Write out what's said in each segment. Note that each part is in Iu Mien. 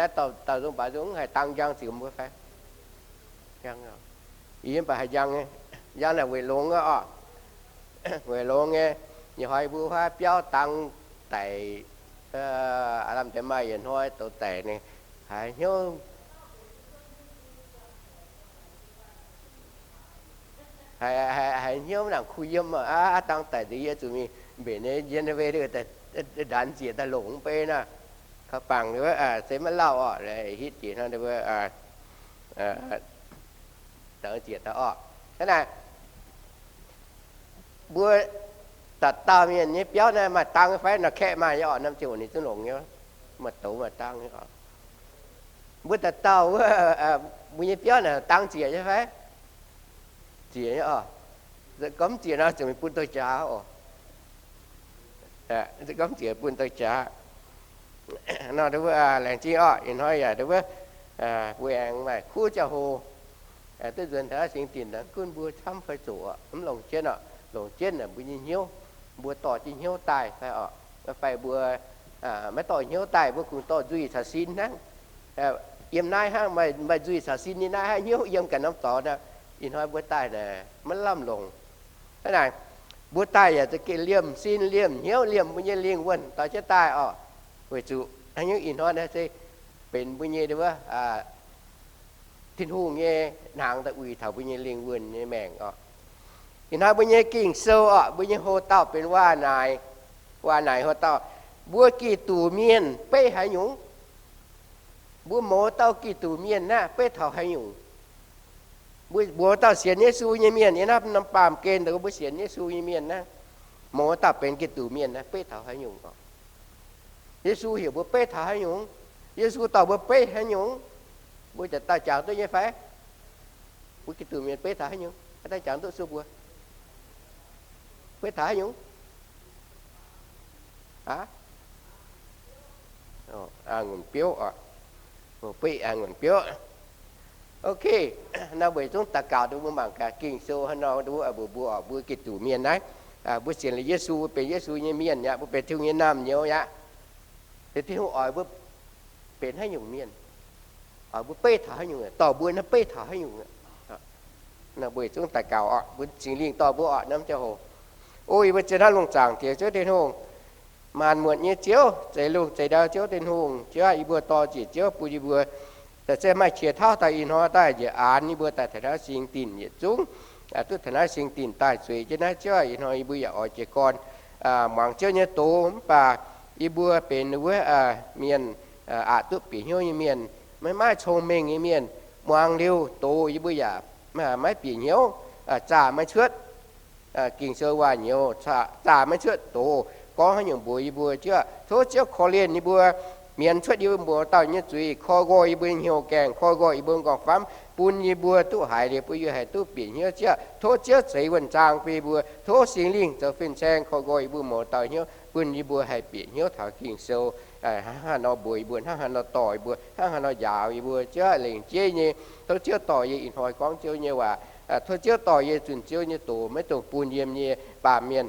Naaiv dauh nzung baac nzung mv haih dang njang ziux mbuo fai? Yie mv baac haih njang, njang naaic weic longx oc. Weic longx nyei, yie hnoi mbuo huaav biauv dang daic, aav lamh deix maaih yietc hnoi douz daic ninh haiz hnyouv, haiz hnyouv mv nangc kuh yiem, aav dang daic nzengc, yie zuqc mingh mbenc nyei njien-youh ndanx njiec daaih longc mv bei naaiv. Kaux bangc se maiv lauh oc, hitv jiex hnangv nziec daaih oc. Hnangv naaic, mbuo dauh dauh mienh nyei biauv naaiv maaih dang fai? Nor kaeqv maaih nyei oc, norm ziangh hoc ninh zungv longc nyei, maaih douz maaih dang nyei oc. Mbuo dauh dauh wuov, mbuo nyei biauv naaic dang njiec nyei fai? Njiec nyei oc. Gorngv mv njiec nor ziouc mingh bun douz jaax oc. Gorngv njiec bun douz jaax. Nor laengz zingh oc. Ih hnoi yaac wuov, mbuo aengx maaih kuv ziangh hoc duqv nzuonx taux naaiv singx dinc, gunv mbuo camv fai zoqc, mv longc jienv oc. Longc jienv mbuo nyei hnyouv, mbuo dorh jienv hnyouv daaih fai oc, fai mbuo maiv dorh hnyouv daaih, mbuo kungx dorh nzuih caux sin hnangv. Yiem naaiv hnangv, maaih nzuih caux sin nyei naaiv hnangv, hnyouv yiem ganh norm dorngx nor. Ih hnoi mbuo daaih naaic maiv lamh longc. Hnangv naaic, mbuo daaih yaac za'gengh liemh sin, liemh hnyouv, liemh mbuo nyei lingh wuonh dorh jienv daaih oc. Weic zuqc hnangv hnyouv ih hnoi naaiv se benx mbuo nyei wuov, Tin-Hungh nyei hnaangx daaih uix taux mbuo nyei lingh wuonh nyei maengc oc. Ih hnoi mbuo nyei Ging-Sou oc, mbuo nyei hox-dauh benx waac-naaic, waac-naaic hox-dauh, mbuo Giduc mienh beiv haaix nyungc? Mbuo mouz dauh Giduc mienh naaiv beiv taux haaix nyungc? Mbuo mouz dauh sienx Yesu nyei mienh, yiem naaiv norm baamh gen mbuo sienx Yesu nyei mienh naaiv, mouz dauh benx Giduc mienh naaiv beiv taux haaix nyungc oc? Yesu heuc mbuo beiv taux haaix nyungc? Yesu dorh mbuo beiv haaix nyungc? Mbuo dauh dauh jangx duqv nyei fai? Mbuo Giduc mienh beiv taux haaix nyungc? Haaix dauh jangx duqv sueih mbuo? Beiv taux haaix nyungc? Aa, ngutc biouv oc. Beiv aa ngutc biouv. Ok, naaiv weic zungv daux gaux nduqc mbuo mangc gaax Ging-Sou hnangv nor, mbuo, mbuo, mbuo, mbuo Giduc mienh naaiv, mbuo sienx liuz Yesu, mbuo benx Yesu nyei mienh aqv, mbuo benx Tin-Hungh nyei naamh nyouz aqv. Tin-Hungh oix mbuo benx haaix nyungc mienh? Oix mbuo beiv taux haaix nyungc? Dorh mbuo naaiv beiv taux haaix nyungc? Weic zungv daux gaux oc, mbuo Singx Lingh dorh mbuo oc, norm ziangh hoc. O yie mbuo ziex hnangv lungh zaangc Diex Ziouv Tin-Hungh, maanc muotc nyei Ziouv, zeix lungh zeix ndau Ziouv Tin-Hungh. Ziouv aah, yie mbuo dor-ziec Ziouv bun yie mbuo daaih se maaih qiex tauv daaih ih hnoi daaih njiec aanx yie mbuo daaih taux naaiv singx dinc yietc zungv, duqv taux naaiv singx dinc daaih zueiz jienv naaiv. Ziouv aah, ih hnoi yie mbuo yaac oix jiez gorn muangx Ziouv nyei doz, mv baac yie mbuo benx wuov mienh aqc duqv bieqc hnyouv nyei mienh, maiv maaih cong-mengh nyei mienh. Muangx liuz doz yie mbuo yaac maiv bieqc hnyouv, zaah maiv cuotv Ging-Sou waac-nyouz, zaah maiv cuotv doz gorngv haaix nyungc mbuox yie mbuo. Ziouv aah, tov Ziouv korv-lienh yie mbuo, mienz cuotv yie mbuo mouz dauh nyei zuiz, koi nqoi yie mbuo nyei hnyouv gaengh, koi nqoi yie mbuo nyei m'nqorngv-famv, bun yie mbuo duqv haiz liuz bun yie haih duqv bieqc hnyouv. Ziouv aah, tov Ziouv ceix wuonh zaang bun yie mbuo, tov Singx Lingh zoux fin-saeng koi nqoi yie mbuo mouz dauh hnyouv, bun yie mbuo haih bieqc hnyouv taux Ging-Sou hnangv haaix nor mbuox yie mbuo, hnangv haaix nor dorh yie mbuo, hnangv haaix nor njaaux yie mbuo. Ziouv aah, lengc jeiv nyei, tov Ziouv dorh yie ih hnoi gorngv Ziouv nyei waac. Tov Ziouv dorh yie zunh Ziouv nyei doz, maiv dungx bun yiem nyei baamh mienh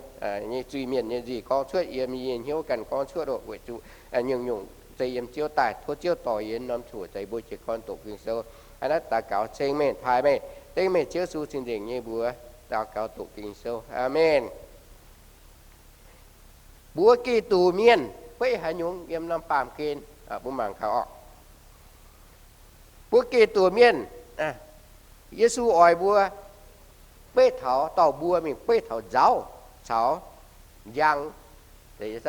nyei zuiz-mienh nyei nzuih gorngv cuotv yiem yie nyei hnyouv ganh gorngv cuotv oc. Weic zuqc nyungc-nyungc zeiz yiem Ziouv daaih. Tov Ziouv dorh yie norm ziangh hoc zeix mbuo jiez gorn doqc Ging-Sou. Hnangv naaiv daux gaux ceng meih, pai meih, dengv meih Ziouv Yesu cing-nzengc nyei mbuox daux gaux doqc Ging-Sou. Aamen. Mbuo Giduc mienh beiv haaix nyungc yiem norm baamh gen, mbuo mangc gaax oc. Mbuo Giduc mienh, Yesu oix mbuo beiv taux, dorh mbuo mingh beiv taux nzauv caux njang. Beiv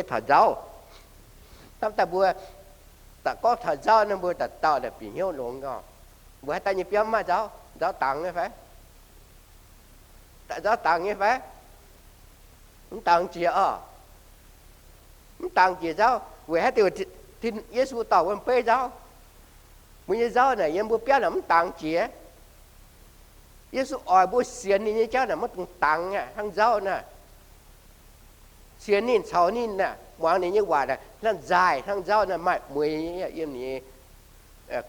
taux nzauv. Hnamv daaih mbuo daaih gorngv taux nzauv nor, mbuo dauh dauh naaic bieqc hnyouv longx gorngv, mbuo haaix dauh nyei biauv mv maaih nzauv? Nzauv dangx nyei fai? Nzauv dangx nyei fai? Mv dangx jiex oc. Mv dangx jiex nzauv. Weic haaix diuc? Yesu dorh mbuo beiv nzauv. Mbuo nyei nzauv naaic yiem mbuo biauv naaic mv dangx jiex. Yesu oix mbuo sienx ninh nyei jauv naaic maiv dungx dangx aqv, hnangv nzauv naaic. Sienx ninh, caux ninh naaic, muangx ninh nyei waac naaic, hnangv nzaaih hnangv nzauv naaic maaih mueix yiem ninh nyei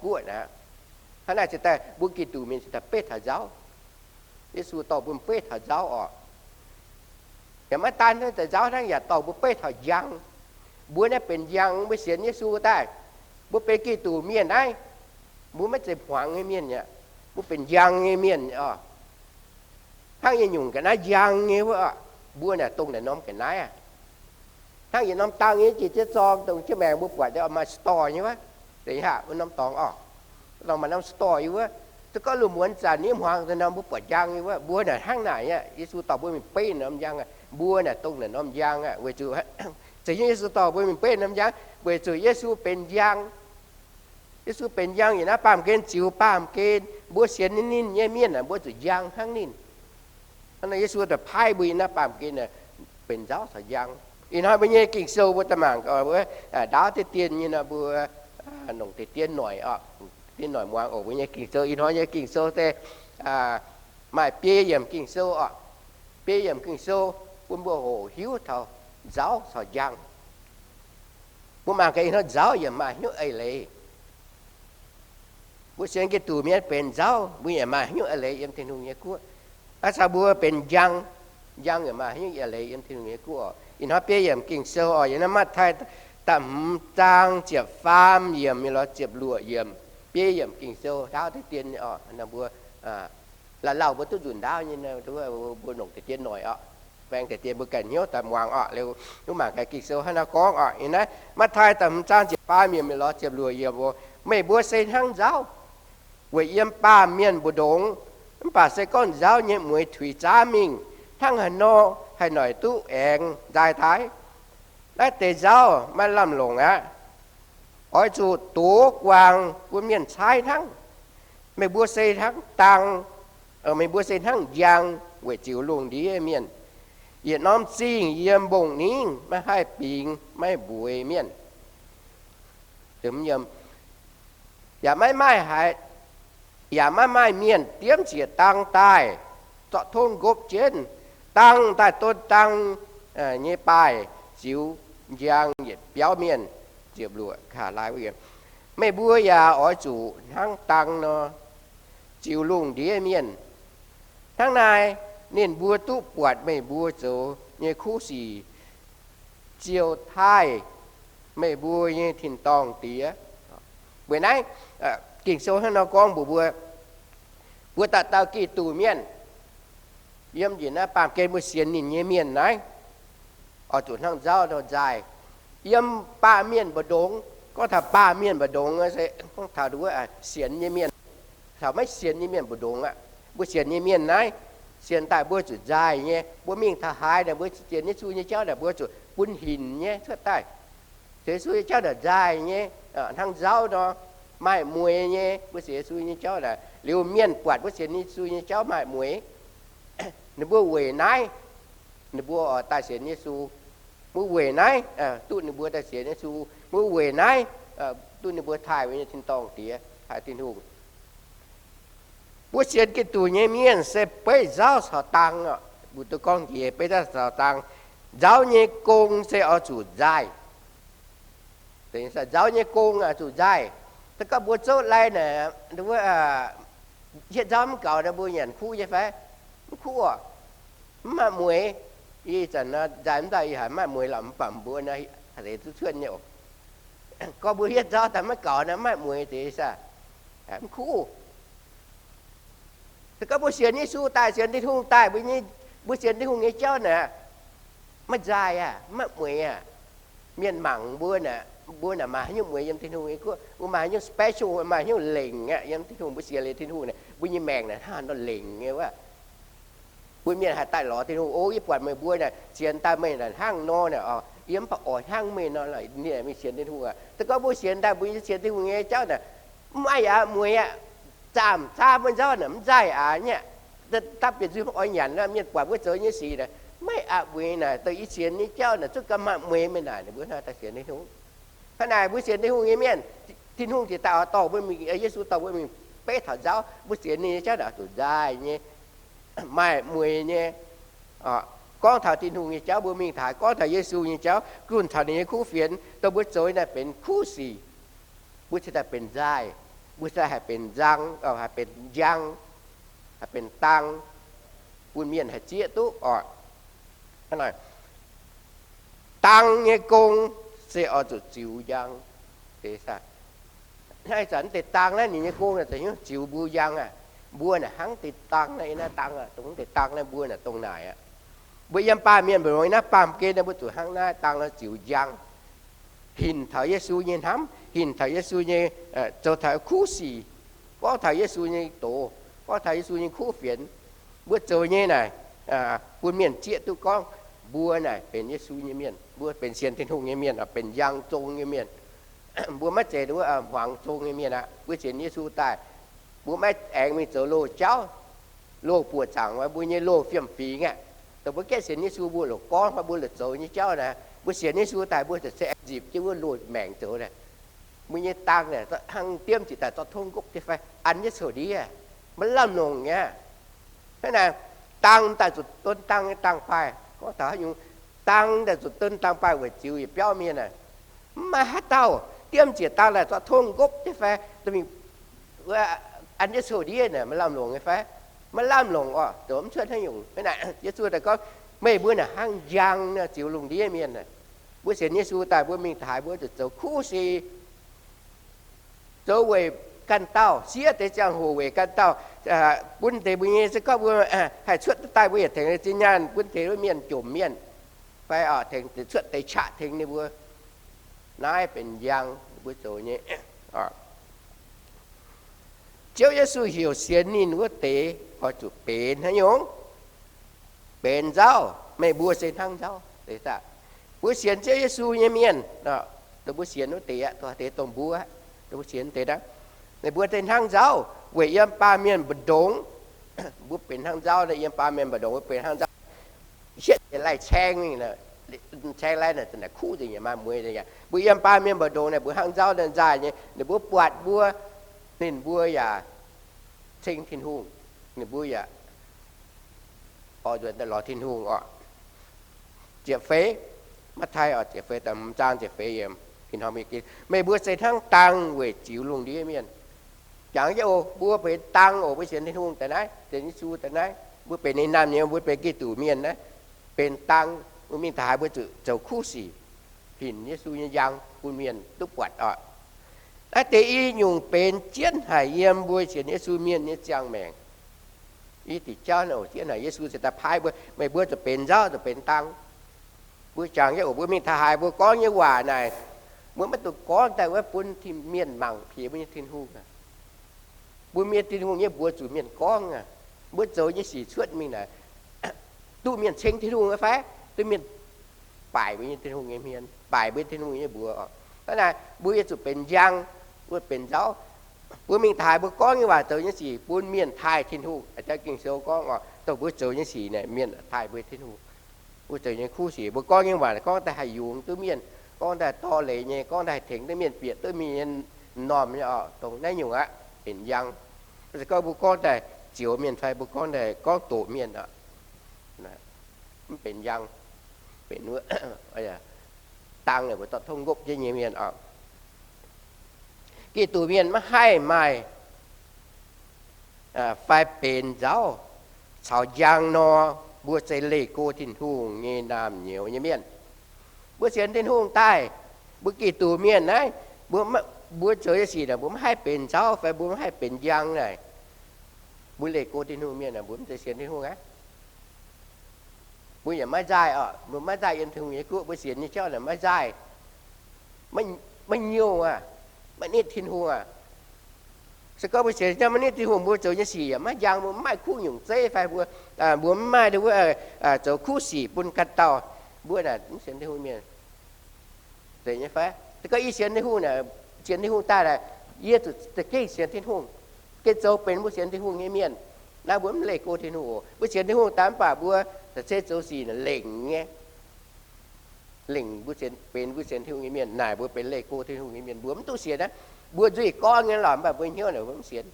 guoqv naaic. Hnangv naaic cingx daaih mbuo Giduc mienh cingx daaih beiv taux nzauv. Yesu dorh mbuo beiv taux nzauv oc. Yaac maiv daan hnangv nzauv hnangv, yaac dorh mbuo beiv taux njang. Mbuo naaiv benx njang, mbuo sienx Yesu daaih, mbuo benx Giduc mienh naaiv, mbuo maiv zeiz hmuangx nyei mienh aqv. Mbuo benx njang nyei mienh oc. Hnangv yietc nyungc ga'naaiv njang nyei wuov, mbuo naaic dongh naaic norm ga'naaiv aqv. Hnangv yietc norm dang nyei jiex ziex zorng dongh jienv maengx mbuo buatc maaih store nyei wuov, deix haac wuov norm dorngx oc, dongh maaih norm store nyei wuov. Za'gengh lungh muonz zanc nyei hmuangx daaih nor mbuo buatc njang nyei wuov, mbuo naaic hnangv naaic aqv. Yesu dorh mbuo mingh beiv norm njang aqv. Mbuo naaic dongh naaic norm njang aqv, weic zuqc za'gengh Yesu dorh mbuo mingh beiv norm njang, weic zuqc Yesu benx njang. Yesu benx njang, yie naaiv baamh gen ziux baamh gen, mbuo sienx ninh nyei mienh aah, mbuo zuqc njang hnangv ninh. Hnangv naaic Yesu daaih paaiv mbuo yie naaiv baamh gen benx nzauv caux njang. Ih hnoi mbuo nyei Ging-Sou mbuo daaih mangc, ndaauv deix dien nyei nor mbuo longc deix dien noic oc, dien noic muangx oc. Mbuo nyei Ging-Sou, ih hnoi nyei Ging-Sou se maaih biei yiemc Ging-Sou oc. Biei yiemc Ging-Sou bun mbuo hoqc hiuv taux nzauv caux njang. Mbuo mangc gaax ih hnoi nzauv yaac maaih hnyouv eix leiz. Mbuo sienx Giduc mienh benx nzauv, mbuo yaac maaih hnyouv eix leiz yiem Tin-Hungh nyei guoqv. Aav caux mbuo benx njang, njang yaac maaih hnyouv eix leiz yiem Tin-Hungh nyei guoqv oc. Ih hnoi biei yiemc Ging-Sou oc, yiem naaiv Matv^tai da'hmz zaang ziepc faam yiemc mingh lorz ziepc luoqc yiemc, biei yiemc Ging-Sou ndaauv deix dien oc. Mbuo lauh lauh mbuo duqv nzunc ndaauv nyei, mbuo longc deix dien noic oc, baeng deix dien mbuo ganh hnyouv daaih muangx oc. Liuz mbuo mangc gaax Ging-Sou hnangv naaiv gorngv oc. Ih naaiv Matv^tai da'hmz zaang ziepc faam yiemc mingh lorz ziepc luoqc yiemc oc. Meih mbuo se hnangv nzauv weic yiem baamh mienh mbu'ndongx, mv baac se gorngv nzauv nyei mueix tuix zaav mingh, hnangv haaix nor haih noic duqv aengx nzaaih daaih? Naaiv deix nzauv maiv lamh longc aqv. Oix zuqc dox guangc bun mienh caaiv hnangv. Meih mbuo se hnangv dang, meih mbuo se hnangv njang weic ziux lungh ndiev mienh. Yietc norm zingh yiem mbong-ningv maiv haih bingx maiv mbueiz mienh. Yaac maiv maaih haaix, yaac maiv maaih mienh diemv ziec dang daaih zorqv tongv nqopv jienv. Dang daaih don dang nyei baaih ziux njang yietc biauv mienh. Ziepc luoqc, meih mbuo yaac oix zuqc hnangv dang nor ziux lungh ndiev mienh. Hnangv naaic ninh mbuo duqv buatc meih mbuo zoux nyei kuv sic ziouc taaih meih mbuo nyei tin-dorngh Diex. Weic naaiv Ging-Sou hnangv nor gorngv mbuox mbuo, mbuo dauh dauh Giduc mienh yiem njiec naaiv baamh gen mbuo sienx ninh nyei mienh naaiv, oix zuqc hnangv nzauv nor nzaaih. Yiem baamh mienh mbu'ndongx, gorngv taux baamh mienh mbu'ndongx se gorngv taux wuov sienx nyei mienh caux maiv sienx nyei mienh mbu'ndongx aqv. Mbuo sienx nyei mienh naaiv, sienx daaih mbuo zuqc nzaaih nyei. Mbuo mingh taux haaix naaic, mbuo sienx Yesu nyei jauv naaic, mbuo zuqc bun hinc nyei cuotv daaih. Sienx Yesu nyei jauv naaic nzaaih nyei, hnangv nzauv nor, maaih mueix nyei. Mbuo sienx Yesu nyei jauv naaic, liuz mienh buatc mbuo sienx Yesu nyei jauv maaih mueix, ninh mbuo weic naaiv ninh mbuo oix daaih sienx Yesu. Mbuo weic naaiv duqv ninh mbuo daaih sienx Yesu. Mbuo weic naaiv duqv ninh mbuo taaih mbuo nyei tin-dorngh Diex, taaih Tin-Hungh. Mbuo sienx Giduc nyei mienh se beiv nzauv caux dang oc. Mbuo duqv gorngv njiec beiv nzauv caux dang. Nzauv nyei gong se oix zuqc nzaaih. Nzauv nyei gong zuqc nzaaih. Se gorngv mbuo zouv lai naaic, hietv nzauv mv gaux nor, mbuo nyanc kuv nyei fai? Mv kuv oc. Mv maaih mueix. Ih zanc nor nzaaih mv nzauv ih haic, maaih mueix lorqc, mv baac mbuo nor haih deix duqv cuotv nyei oc. Gorngv mbuo hietv nzauv daaih maiv gaux nor, maaih mueix deix saah? Mv kuv. Se gorngv mbuo sienx Yesu daaih, sienx Tin-Hungh daaih, mbuo sienx Tin-Hungh nyei jauv naaic, maiv nzaaih aqv, maiv mueix aqv. Mienh mangc mbuo naaic, mbuo naaic maaih haaix nyungc mueix yiem Tin-Hungh nyei guoqv, mbuo maaih haaix nyungc special, maaih haaix nyungc lengc aqv yiem Tin-Hungh. Mbuo sienx liuz Tin-Hungh naaic, mbuo nyei maengc naaic hnangv nor lengc nyei wuov. Mbuo mienh haih daaih lorz Tin-Hungh, o, yie buatc meih mbuo naaic sienx daaih meih naaic hnangv nor naaic, yie mv baac oix hnangv meih nor, ninh mingh sienx Tin-Hungh aqv. Se gorngv mbuo sienx daaih mbuo sienx Tin-Hungh nyei jauv naaic, mv maaih aqv, mueix aqv. Zaamh zaav mbuo nzauv naaic mv nzaaih aqv nyei. Dapv bieqc nzuih oix nyanc, mienh buatc mbuo zoux nyei sic naaic, maiv aqv, mueix naaic, dongh yie sienx nyei jauv naaic zungv gauh maaih mueix meih naaic, ninh mbuo hnangv daaih sienx Tin-Hungh. Hnangv naaic mbuo sienx Tin-Hungh nyei mienh, Tin-Hungh jiex daaih oix dorh mbuo mingh, Yesu dorh mbuo mingh beiv taux nzauv, mbuo sienx ninh nyei jauv naaic zuqc nzaaih nyei, maaih mueix nyei. Gorngv taux Tin-Hungh nyei jauv, mbuo mingh taux gorngv taux Yesu nyei jauv, gunh caux ninh nyei kuv fienx, dongh mbuo zoux naaiv benx kuv sic, mbuo cingx daaih benx nzaaih, mbuo cingx daaih haih benx nzang, haih benx njang, haih benx dang, bun mienh haih zieqv duqv oc. Dang nyei gong se oix zuqc ziux njang. Hnangv ih zanc deix dang naaiv ninh nyei gong naaic ziux mbuo njang aqv. Mbuo naaic hnangv deix dang naaiv, naaiv dang aqv, dongh deix dang naaiv mbuo naaic dongh naaic aqv. Mbuo yiem baamh mienh mbu'ndongx naaiv baamh gen naaiv mbuo zuqc hnangv naaiv dang naaiv ziux njang. Hinc taux Yesu nyei hnamv, hinc taux Yesu nyei, zoux taux kuv sic, gorngv taux Yesu nyei doz, gorngv taux Yesu nyei kuv fienx. Mbuo zoux nyei naaic, bun mienh zieqv duqv gorngv mbuo naaic benx Yesu nyei mienh, mbuo benx sienx Tin-Hungh nyei mienh, benx njang zong nyei mienh. Mbuo maiv zeiz wuov hmuangx zong nyei mienh aqv. Mbuo sienx Yesu daaih, mbuo maiv aengx mingh zoux loz-jauv, loz-buoqc zaangc, mbuo nyei loz fiem-fingx aqv. Dongh mbuo gaengh sienx Yesu mbuo lorqc gorngv fai mbuo lorqc zoux nyei jauv naaic, mbuo sienx Yesu daaih mbuo ziouc se nzipc jienv wuov loz-maengc zoux naaic. Mbuo nyei dang naaic hnangv diemv ziepc daaih zorqv tongv nqopv jienv fai an jienv coux ndiev, maiv lamh longc nyei. Hnangv naaic, dang daaih zuqc don dang nyei dang-baaih. Gorngv taux haaix nyungc, dang daaih zuqc don dang-baaih weic ziux yietc biauv mienh aac, mv maaih haaix dauh diemv ziepc dang daaih zorqv tongv nqopv jienv fai mingh an jienv coux ndiev naaic maiv lamh longc nyei fai? Maiv lamh longc oc. Zoux mv cuotv haaix nyungc. Hnangv naaic, Yesu daaih gorngv, meih mbuo naaic hnangv njang ziux lungh ndiev mienh. Mbuo sienx Yesu daaih mbuo mingh taux haaix mbuo zuqc zoux kuv sic, zoux weic ganh dauh, siev deix ziangh hoc weic ganh dauh, bun deix mbuo nyei, se gorngv mbuo haih cuotv duqv daaih mbuo yaac tengx zinh nyaanh bun deix mienh jomc mienh, fai tengx cuotv deix qaqv tengx ninh mbuo. Naaiv benx njang mbuo zoux nyei. Ziouv Yesu heuc sienx ninh wuov deix oix zuqc benx haaix nyungc? Benx nzauv. Meih mbuo se hnangv nzauv. Mbuo sienx Ziouv Yesu nyei mienh, dongh mbuo sienx wuov deix aqv, dongh deix dongh mbuo, dongh mbuo sienx deix aqv, meih mbuo se hnangv nzauv weic yiem baamh mienh mbu'ndongx. Mbuo benx hnangv nzauv, yiem baamh mienh mbu'ndongx mbuo benx hnangv nzauv. Hietv yietc laih caeng mingh, caeng laih naaic kuv nzengc yaac maaih mueiz nzengc aqv. Mbuo yiem baamh mienh mbu'ndongx naaic mbuo hnangv nzauv nzaaih nyei, ninh mbuo buatc mbuo, ninh mbuo yaac ceng Tin-Hungh, ninh mbuo yaac oix nzuonx daaih lorz Tin-Hungh oc. Ziepc feix, Matv^taai oc, ziepc feix, da'hmz zaang ziepc feix yiemc, meih mbuo se hnangv dang weic ziux lungh ndiev mienh. Jangx jienv oc, mbuo benx dang oc, mbuo sienx Tin-Hungh daaih naaiv, sienx Yesu daaih naaiv, mbuo benx ninh naamh nyouz, mbuo benx Giduc mienh naaiv, benx dang, mbuo mingh taux haaix mbuo zuqc zoux kuv sic, hinc Yesu nyei njang bun mienh duqv buatc oc. Naaiv deix i nyungc benx jienv haic yiem mbuo sienx Yesu mienh nyei ziangh maengc. I diuc jauv naaiv oc, jienv haic Yesu se daaih paaiv mbuo, meih mbuo zuqc benx nzauv, zuqc benx dang. Mbuo jangx jienv oc, mbuo mingh taux haaix mbuo gorngv nyei waac naaic, mbuo maiv dungx gorngv daaih wuov bun mienh mangc piex mbuo nyei Tin-Hungh aqv. Mbuo mienh Tin-Hungh nyei mbuox zuqc mienh gorngv aqv. Mbuo zoux nyei sic cuotv mingh naaic, duqv mienh ceng Tin-Hungh fai duqv mienh baaic mbuo nyei Tin-Hungh nyei hmien, baaic mbuo Tin-Hungh nyei mbuox oc. Hnangv naaic mbuo yaac zuqc benx njang, mbuo benx nzauv. Mbuo mingh taux haaix mbuo gorngv nyei waac zoux nyei sic bun mienh taaih Tin-Hungh. A'jang Ging-Sou gorngv oc, dongh mbuo zoux nyei sic naaic mienh taaih mbuo Tin-Hungh. Mbuo zoux nyei kuv sic, mbuo gorngv nyei waac gorngv daaih haih yungz duqv mienh, gorngv daaih dorh leiz nyei, gorngv daaih haih tengx duqv mienh, bieqc duqv mienh norm nyei oc. Dongh naaiv nyungc aqv, benx njang. Se gorngv mbuo gorngv daaih zioux mienh fai mbuo gorngv daaih gorngv doqc mienh oc, mv benx njang, benx dang, mbuo zorqv tongv nqopv jienv nyei mienh oc. Giduc mienh maiv haih maaih fai benx nzauv caux njang nor, mbuo se leih go Tin-Hungh nyei naamh nyouz nyei mienh. Mbuo sienx Tin-Hungh daaih, mbuo Giduc mienh naaiv, mbuo zoux nyei sic naaic, mbuo maiv haih benx nzauv fai mbuo maiv haih benx njang naaic, mbuo leih go Tin-Hungh mienh, mbuo mv zeiz sienx Tin-Hungh aqv. Mbuo yaac maiv nzaaih oc. Mbuo maiv nzaaih yiem Tin-Hungh nyei guoqv. Mbuo sienx nyei jauv naaic maiv nzaaih, maiv nyouh aqv, maiv nitv Tin-Hungh aqv. Se gorngv mbuo sienx nyei jauv maiv nitv Tin-Hungh, mbuo zoux nyei sic yaac maiv njang, mbuo mv maaih kuv nyungc zeiv fai mbuo, mbuo mv maaih wuov zoux kuv sic bun ganh dauh, mbuo naaic mv sienx Tin-Hungh mienh. Zeiz nyei fai? Se gorngv yie sienx Tin-Hungh naaic, sienx Tin-Hungh daaih naaic, yie zuqc za'gengh sienx Tin-Hungh, gengh zoux benx mbuo sienx Tin-Hungh nyei mienh. Naaiv mbuo mv leih go Tin-Hungh oc. Mbuo sienx Tin-Hungh daaih mv baac mbuo se zoux sic naaic lengc nyei, lengc mbuo benx mbuo sienx Tin-Hungh nyei mienh naaic, mbuo benx leih go Tin-Hungh nyei mienh. Mbuo mv duqv sienx aqv. Mbuo nzuih gorngv nyei lorqc, mv baac mbuo hnyouv naaic mbuo mv sienx.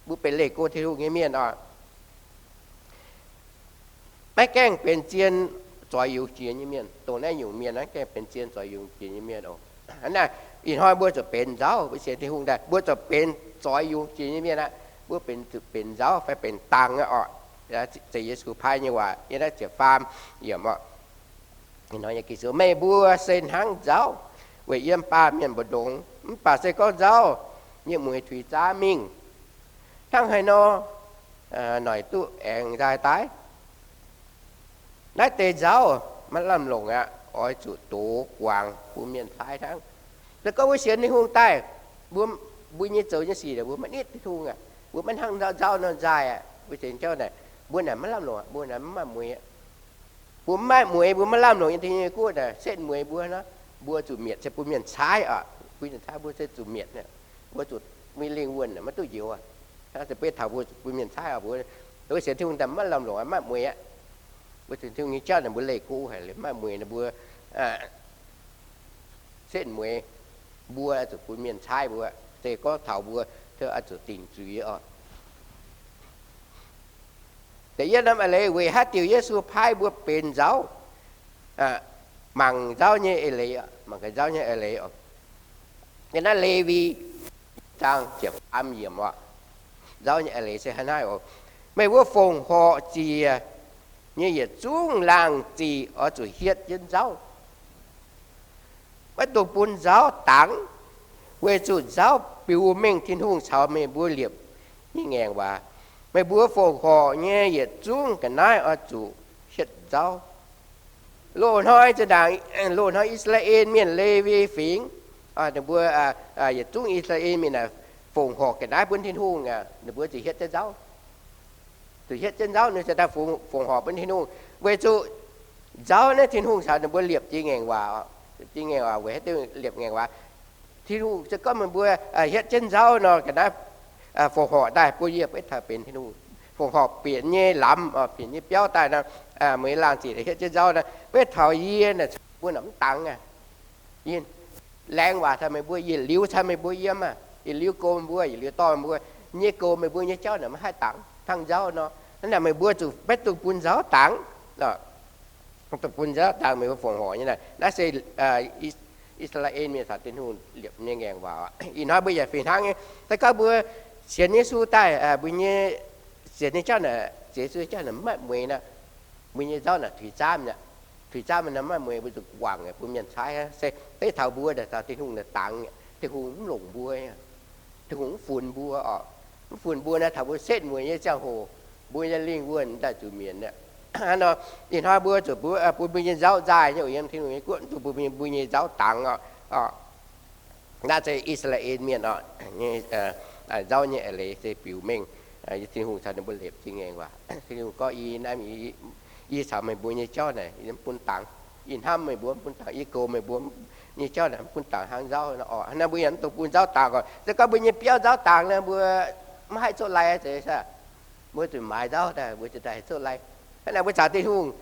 Mbuo benx leih go Tin-Hungh nyei mienh oc. Maiv gaengh benx zien zoix yungz jiex nyei mienh. Dongh naaiv nyungc mienh maiv gaengh benx zien zoix yungz jiex nyei mienh oc. Hnangv naaic, ih hnoi mbuo zuqc benx nzauv, mbuo sienx Tin-Hungh daaih, mbuo zuqc benx zoix yungz jiex nyei mienh aqv. Mbuo benx zuqc benx nzauv fai benx dang aqv oc. Zeiz Yesu paaiv nyei waac yiem naaiv ziepc faam yiemc oc. Meih mbuo se hnangv nzauv weic yiem baamh mienh mbu'ndongx, mv baac se gorngv nzauv nyei mueix tuix zaamv mingh, hnangv haaix nor noic duqv aengx nzaaih daaih. Naaiv deix nzauv maiv lamh longc aqv, oix zuqc dox guangc bun mienh caaiv hnangv. Se gorngv mbuo sienx Tin-Hungh daaih, mbuo, mbuo nyei zoux nyei sic mbuo maiv nitv Tin-Hungh aqv, mbuo maiv hnangv nzauv nor nzaaih aqv, mbuo sienx jauv naaic, mbuo naaic maiv lamh longc, mbuo naaic maiv maaih mueix. Mbuo maiv maaih mueix, mbuo maiv lamh longc nyei, Tin-Hungh nyei guoqv naaic setv mueix mbuo nor, mbuo zuqc mietc se bun mienh caaiv oc. Bun mienh caaiv mbuo se zuqc mietc, mbuo zuqc mingh lingh wuonh maiv duqv njoux. Hnangv se beiv taux mbuo bun mienh caaiv oc, mbuo sienx Tin-Hungh daaih maiv lamh longc, maiv maaih mueix aqv. Mbuo sienx Tin-Hungh nyei jauv naaic mbuo leih go haic, maiv maaih mueix naaic mbuo setv mueix, mbuo zuqc bun mienh caaiv mbuo. Se gorngv taux mbuo, oix zuqc dingc zuiz oc. Da'yietv norm eix leiz, weic haaix diuc Yesu paaiv mbuo benx nzauv, mangc nzauv nyei eix leiz, mangc gaax nzauv nyei eix leiz oc. Yiem naaiv Lewi zaang ziepc faam yiemc oc. Nzauv nyei eix leiz se hnangv naaiv oc. Meih mbuo fongc horc ziec nyei yietc zungv laangh ziqc oix zuqc hietv jienv nzauv. Maiv dungx bun nzauv dangx, weic zuqc nzauv biux mengh Tin-Hungh caux meih mbuo liepc nyei ngaengc waac. Meih mbuo fongc horc nyei yietc zungv ga'naaiv oix zuqc hietv nzauv. Loz-hnoi zinh ndaangc, loz-hnoi I^saa^laa^en Mienh, Lewi Fingx, ninh mbuo yietc zungv I^saa^laa^en Mienh fongc horc ga'naaiv bun Tin-Hungh, ninh mbuo zuqc hietv jienv nzauv. Zuqc hietv jienv nzauv ninh ziouc daaih fongc horc bun Tin-Hungh. Weic zuqc nzauv naaiv Tin-Hungh caux ninh mbuo liepc jiex ngaengc waac. Liepc jiex ngaengc waac, weic haaix diuc liepc ngaengc waac? Tin-Hungh se gorngv meih mbuo hietv jienv nzauv nor, ga'naaiv fongc horc daaih bun yie beiv taux benx Tin-Hungh. Fongc horc bieqc nyei lamz, bieqc nyei biauv daaih nor, meih laangh ziqc hietv jienv nzauv nor, beiv taux yie naaic mbuo naaic mv dangx aqv. Yie laengz waac taux meih mbuo, yietc liuz caux meih mbuo yiem aqv. Yietc liuz goux meih mbuo, yietc liuz dorh meih mbuo. Nyei goux meih mbuo nyei jauv naaic maiv haih dangx hnangv nzauv nor. Hnangv naaic meih mbuo zuqc, maiv dungx bun nzauv dangx. Dungx bun nzauv dangx, meih mbuo fongc horc nyei naaic. Naaiv se I^saa^laa^en Mienh caux Tin-Hungh liepc nyei ngaengc waac. Ih hnoi mbuo yaac fih hnangv nyei. Se gorngv mbuo sienx Yesu daaih, mbuo nyei sienx nyei jauv naaic, sienx Yesu nyei jauv naaic maiv maaih mueix nor, mbuo nyei nzauv naaic tuix zaamv aqv. Tuix zaamv nor maiv maaih mueix, mbuo zuqc guangc bun mienh caaiv. Se beiv taux mbuo naaic caux Tin-Hungh naaic dangx, Tin-Hungh mv longc mbuo, Tin-Hungh mv funx mbuo oc. Mv funx mbuo naaic, taux mbuo setv mueic nyei ziangh hoc, mbuo nyei lingh wuonh daaih zuqc mietc aqv. Hnangv nor, ih hnoi mbuo zuqc bun mbuo nyei nzauv nzaaih nyei oc, yiem Tin-Hungh nyei guoqv, dungx bun mbuo nyei nzauv dangx oc. Naaiv se I^saa^laa^en Mienh oc, nzauv nyei eix leiz se biux mengh Tin-Hungh caux ninh mbuo liepc jiex ngaengc waac. Tin-Hungh gorngv, Yie naaiv, yie caux meih mbuo nyei jauv naaic mv bun dangx. Yie hnamv meih mbuo mv bun dangx. Yie goux meih mbuo nyei jauv naaic mv bun dangx hnangv nzauv nor oc. Hnangv naaic mbuo yaac mv dungx bun nzauv dangx oc. Se gorngv mbuo nyei biauv nzauv dangx nor, mbuo mv haih coqv lai zeiz aqv. Mbuo zuqc maaiz nzauv daaih, mbuo ziouc daaih coqv lai. Hnangv naaic mbuo caux Tin-Hungh,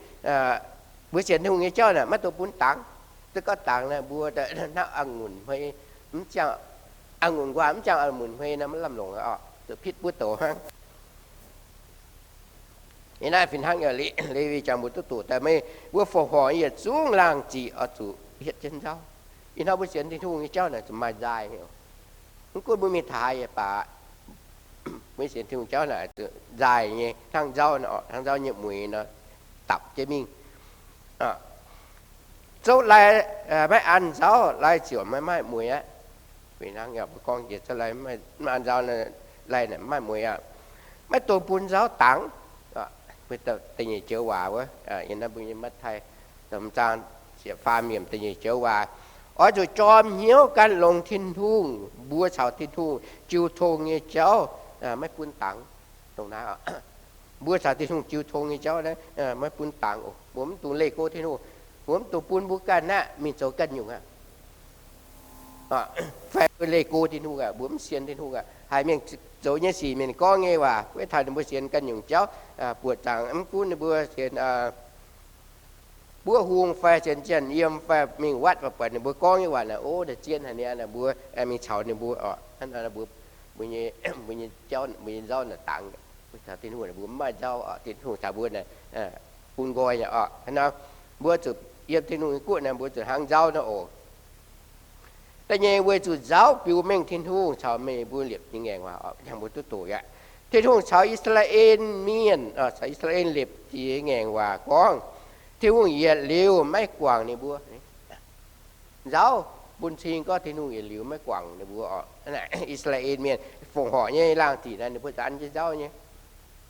mbuo sienx Tin-Hungh nyei jauv naaic maiv dungx bun dangx. Se gorngv dangx naaic mbuo hnangv a'ngunc hmei, mv ziangh, a'ngunc nquaah mv ziangh a'ngunc hmei nor maiv lamh longc oc, zuqc pitv buov douz hnangv. Ih naaiv fih hnangv Lewi jangx mbuo duqv doqc daaih, meih mbuo fongc horc yietc zungv laangh ziqc oix zuqc hietv jienv nzauv. Ih hnoi mbuo sienx Tin-Hungh nyei jauv naaic zuqc maaih nzaaih nyei. Mv gunv mbuo mingh taux haaix yaac baac, mbuo sienx Tin-Hungh jauv naaic zuqc nzaaih nyei, hnangv nzauv nor, hnangv nzauv nyei mueix nor, dapc jienv mingh. Zouv lai maiv an nzauv, lai ziouc maiv maaih mueix aqv. Fih hnangv mbuo gorngv jiex zouv lai maiv an nzauv, lai naaic maiv maaih mueix aqv. Maiv dungx bun nzauv dangx. Da'nyeic joux waac wuov, yiem naaiv mbuo nyei Matv^taai zaang ziepc faam yiemc da'nyeic joux waac, oix zuqc jorm hnyouv gan longx Tin-Hungh, mbuo caux Tin-Hungh jiu tong nyei jauv maiv bun dangx. Dongh naaiv, mbuo caux Tin-Hungh jiu tong nyei jauv naaiv maiv bun dangx oc. Mbuo mv dungx leih go Tin-Hungh. Mbuo mv dungx bun mbuo ganh aqv mingh zoux ganh nyungc aqv. Fai mbuo leih go Tin-Hungh aqv, mbuo mv sienx Tin-Hungh aqv, haiz mienh zoux nyei sic, mienh gorngv nyei waac, weic taux ninh mbuo sienx ganh nyungc jauv, buoqc zaangc mv gunv ninh mbuo sienx buov hung fai sienx janx yiem fai mingh วัด fai buatc ninh mbuo gorngv nyei waac naaic, ov, naaic zien haic niaa, mbuo mingh caux ninh mbuo oc. Hnangv naaiv mbuo, mbuo nyei jauv, mbuo nyei nzauv naaic dangx. Mbuo caux Tin-Hungh mbuo mv maaih nzauv oc. Tin-Hungh caux mbuo naaic bun nqoi nyei oc. Hnangv naaiv mbuo zuqc yiem Tin-Hungh nyei guoqv naaic mbuo zuqc hnangv nzauv naaiv oc. Da'nyeic, weic zuqc nzauv biux mengh Tin-Hungh caux meih mbuo liepc jiex ngaengc waac oc. Hnangv mbuo duqv doqc aqv. Tin-Hungh caux I^saa^laa^en Mienh, caux I^saa^laa^en liepc jiex ngaengc waac gorngv, Tin-Hungh yietc liuz maiv guangc ninh mbuo. Nzauv bun cing gorngv Tin-Hungh yietc liuz maiv guangc ninh mbuo oc. I^saa^laa^en Mienh fongc horc nyei laangh ziqc naaiv ninh mbuo an jienv nzauv nyei.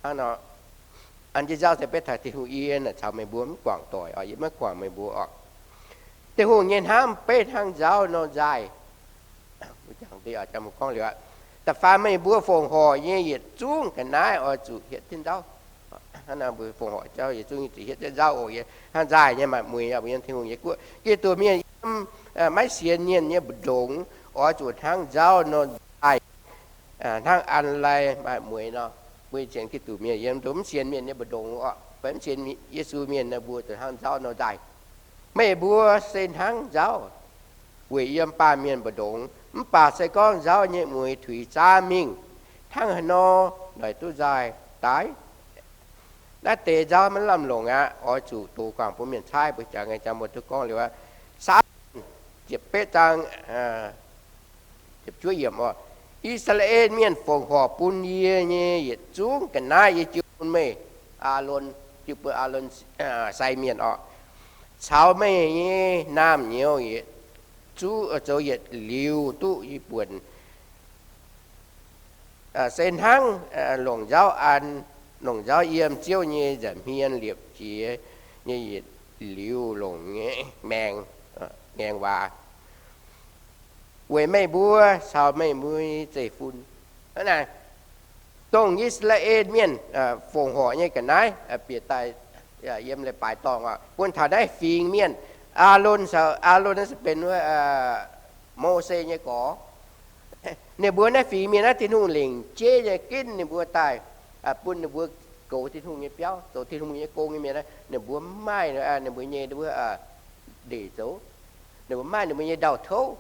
Hnangv nor, an jienv nzauv se beiv taux Tin-Hungh yie caux meih mbuo mv guangc doic oc, yie maiv guangc meih mbuo oc. Tin-Hungh nyei hnamv beiv hnangv nzauv nor nzaaih. Da'faanh meih mbuo fongc horc nyei yietc zungv ga'naaiv oix zuqc hietv jienv nzauv. Fongc horc nzauv yietc zungv hietv jienv nzauv oc, hnangv nzaaih nyei maaih mueiz yiem Tin-Hungh nyei guoqv. Giduc mienh yiem maiv sienx mienh nyei mbu'ndongx oix zuqc hnangv nzauv nor nzaaih, hnangv an lai maaih mueiz nor. Mbuo sienx Giduc mienh yiem mv sienx mienh nyei mbu'ndongx oc, fai mv sienx Yesu mienh nor, mbuo zuqc hnangv nzauv nor nzaaih. Meih mbuo se hnangv nzauv weic yiem baamh mienh mbu'ndongx, mv baac se gorngv nzauv nyei mueiz tuix zaamv mingh, hnangv haaix nor naaic duqv nzaaih daaih? Naaiv deix nzauv maiv lamh longc aqv. Oix zuqc dox guangc bun mienh caaiv. Mbuo jangx nyei jangx mbuo duqv gorngv liuz aqv. Saamv ziepc betv zaang, I^saa^laa^en Mienh fongc horc bun yie nyei yietc zungv ga'naaiv yie jiu bun meih, Aalon, jiu bun Aalon sai mienh oc, caux meih nyei naamh nyouz zoux yietc liuz duqv yie buonc. Se hnangv longc nzauv an, longc nzauv yiem Ziouv nyei nza'hmien liepc jiez nyei yietc liuz longc nyei maengx, ngaengc waac, weic meih mbuo caux meih mbuo nyei zeiv-fun. Hnangv naaic, dongh I^saa^laa^en Mienh fongc horc nyei ga'naaiv bieqc daaih yiem leiz-baaix dorngh oc, bun taux naaiv fingx mienh, Aalon caux, Aalon naaiv se benx Mose nyei gorx. Ninh mbuo naaiv fingx mienh naaiv Tin-Hungh lengc jeiv nyei ginv ninh mbuo daaih, bun ninh mbuo goux Tin-Hungh nyei biauv, zoux Tin-Hungh nyei gong nyei mienh naaiv, ninh mbuo mv maaih ninh mbuo nyei ndeic zoux. Ninh mbuo mv maaih ninh mbuo nyei ndau-touv.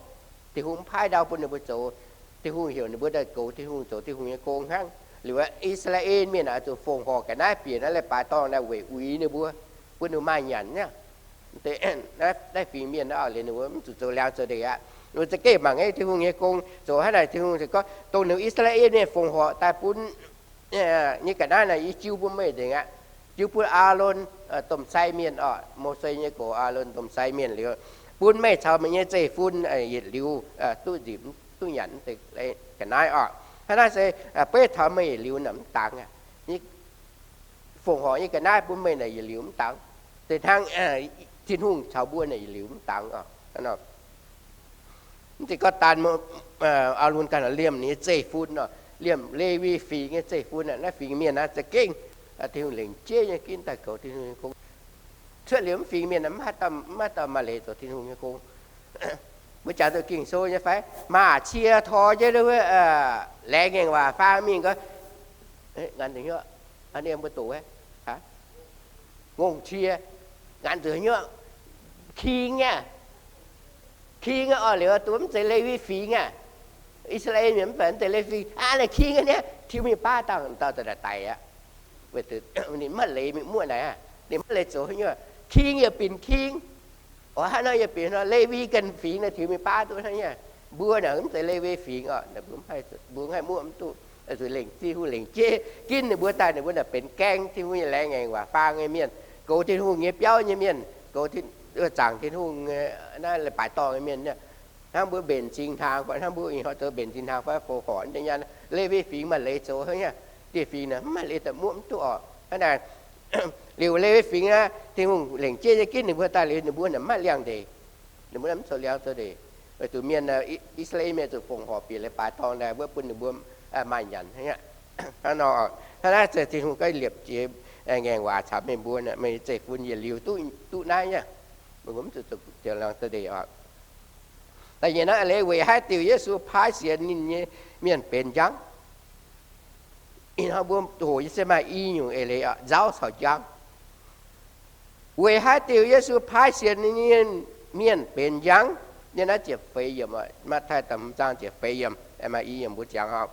Tin-Hungh mv paaiv ndau bun ninh mbuo zoux. Tin-Hungh heuc ninh mbuo daaih goux Tin-Hungh, zoux Tin-Hungh nyei gong hnangv. Liuz I^saa^laa^en Mienh oix zuqc fongc horc ga'naaiv bieqc naaiv leiz-baaix dorngh naaiv weic uix ninh mbuo, bun ninh maaih nyanc nyei. Naaiv fingx mienh naaiv liuz ninh mbuo mv zuqc zoux liangx zoux ndeic aqv. Ninh mbuo za'gengh mangc nyei Tin-Hungh nyei gong zoux hnangv naaic. Tin-Hungh se gorngv dongh ninh I^saa^laa^en Mienh fongc horc daaih bun nyei ga'naaiv naaic yie jiu bun meih nzengc aqv. Jiu bun Aalon domh sai mienh oc, Mose nyei gox Aalon domh sai mienh liuz, bun meih caux meih nyei zeiv-fun yietc liuz duqv nzipc duqv nyanc ga'naaiv oc. Hnangv naaiv se beiv taux meih yietc liuz naaic mv dangx aqv. Fongc horc nyei ga'naaiv bun meih naaic yietc liuz mv dangx. Se hnangv Tin-Hungh caux mbuo naaic yietc liuz mv dangx oc. Mv zeiz gorngv daan Aalon ganh liemh ninh nyei zeiv-fun nor, liemh Lewi fingx nyei zeiv-fun, naaiv fingx mienh naaiv za'gengh Tin-Hungh lengc jeiv nyei ginv daaih goux Tin-Hungh nyei gong. Cuotv liuz mv fingx mienh mv maaih dauh maaih leiz zoux Tin-Hungh nyei gong. Mbuo jangx zuqc Ging-Sou nyei fai? Maac cie tor jienv wuov laengz ngaengc waac faang mingh gorngv, nganc nzengc hnyouv, mbuo doqc, ngongh cie, nganc nzengc hnyouv, king nyei, king nyei oc. Liuz duqv mv zeiz Lewi fingx aqv. I^saa^laa^en mienh mv baac mv zeiz Lewi fingx aqv, naaiv king nyei niaa, tiux mingh baav dangh dauh daaih daic aqv. Weic zuqc ninh mv maaih leiz mingh muoqv naaic aqv, ninh mv maaih leiz zoux haaix nyungc. King yaac binc king. Oix hnangv nor yaac binc nor, Lewi ganh fingx naaic tiux mingh baav duqv hnangv nyei. Mbuo naaic mv zeiz Lewi fingx oc, mbuo mv haih muoqv mv duqv. Zuqc lengc Tin-Hungh lengc jeiv ginv ninh mbuo daaih, ninh mbuo naaic benx gaeng Tin-Hungh nyei laengz ngaengc waac faang nyei mienh, goux Tin-Hungh nyei biauv nyei mienh, goux zaangc Tin-Hungh naaiv leiz-baaix dorngh nyei mienh. Hnangv mbuo mbenc cing hnaangx fai hnangv mbuo ih hnoi zoux mbenc cing hnaangx fai fongc horc nyei, Lewi fingx maaih leiz zoux hnangv nyei. Dieh fingx naaic mv maaih leiz daaih muoqv mv duqv oc. Hnangv naaic, liuz Lewi fingx naaiv Tin-Hungh lengc jeiv nyei ginv ninh mbuo daaih liuz, ninh mbuo naaic mv maaih liangx-ndeic. Ninh mbuo naaic mv zoux liangx zoux ndeic. Weic zuqc mienh, I^saa^laa^en mienh zuqc fongc horc bieqc leiz-baaix dorngh daaih wuov bun ninh mbuo maaih nyanc hnangv. Hnangv nor, hnangv naaiv se Tin-Hungh ganh liepc jiez ngaengc waac caux meih mbuo, meih zeiv-fun yietc liuz duqv naaiv nyei. Meih mbuo mv zuqc zoux liangx zoux ndeic oc. Da'nyeic naaiv, leiz weic haaix diuc Yesu paaiv sienx ninh nyei mienh benx njang? Ih hnoi mbuo hoqc nyei se maaih i nyungc eix leiz oc, nzauv caux njang. Weic haaix diuc Yesu paaiv sienx ninh nyei mienh benx njang? Yiem naaiv ziepc feix yiemc, Matv^taai da'hmz zaang ziepc feix yiemc, maaih i yiemc mbuo ziangx oc.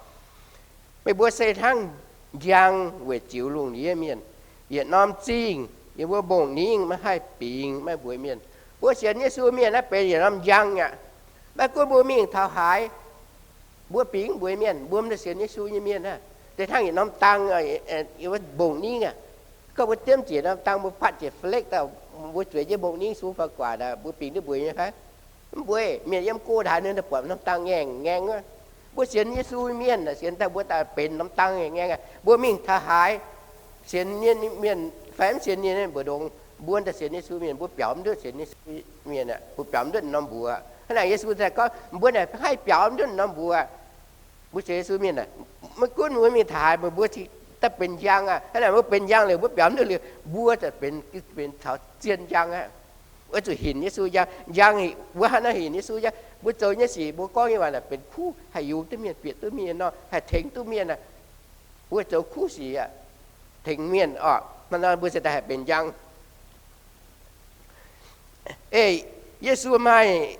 Meih mbuo se hnangv njang weic ziux lungh ndiev mienh. Yietc norm zingh yiem mbuo mbong-ningv maiv haih bingx maiv mbuox mienh. Mbuo sienx Yesu mienh naaiv benx yietc norm njang aqv. Maiv gunv mbuo mingh taux haaix, mbuo bingx mbuox mienh mbuo mv zeiz sienx Yesu nyei mienh aqv. Se hnangv yietc norm dang, mbong-ningv aqv. Gorngv mbuo diemv ziec norm dang, mbuo patv ziec fa'lekv daaih, mbuo zueiz jienv mbong-ningv sung fai guaax daaih, mbuo bingx duqv mbuox nyei fai? Mv bueiz, mienh yiem go daaih ninh buatc norm dang ngaengc ngaengc aqv. Mbuo sienx Yesu mienh, sienx daaih mbuo daaih benx norm dang ngaengc ngaengc aqv. Mbuo mingh taux haaix, sienx nyei mienh fai mv sienx nyei mbu'ndongx, mbuo daaih sienx Yesu mienh, mbuo biaux mv ndutv sienx Yesu mienh aqv. Mbuo biaux mv ndutv norm mbuox. Hnangv naaic Yesu daaih gorngv, mbuo naaic haih biaux mv ndutv norm mbuox. Mbuo sienx Yesu mienh aah, maiv gunv mbuo mingh taux haaix, mbuo daaih benx njang aqv. Hnangv naaic mbuo benx njang liuz, mbuo biaux mv ndutv liuz, mbuo daaih benx, benx taux zien njang aqv. Oix zuqc hinc Yesu njang. Njang, mbuo hnangv naaiv hinc Yesu njang. Mbuo zoux nyei sic, mbuo gorngv nyei waac naaic benx kuv, haih yungz duqv mienh, bieqc duqv mienh nor, haih tengx duqv mienh aqv. Mbuo zoux kuv sic aqv, tengx mienh oc. Hnangv naaiv mbuo se daaih haih benx njang. Ei, Yesu maaih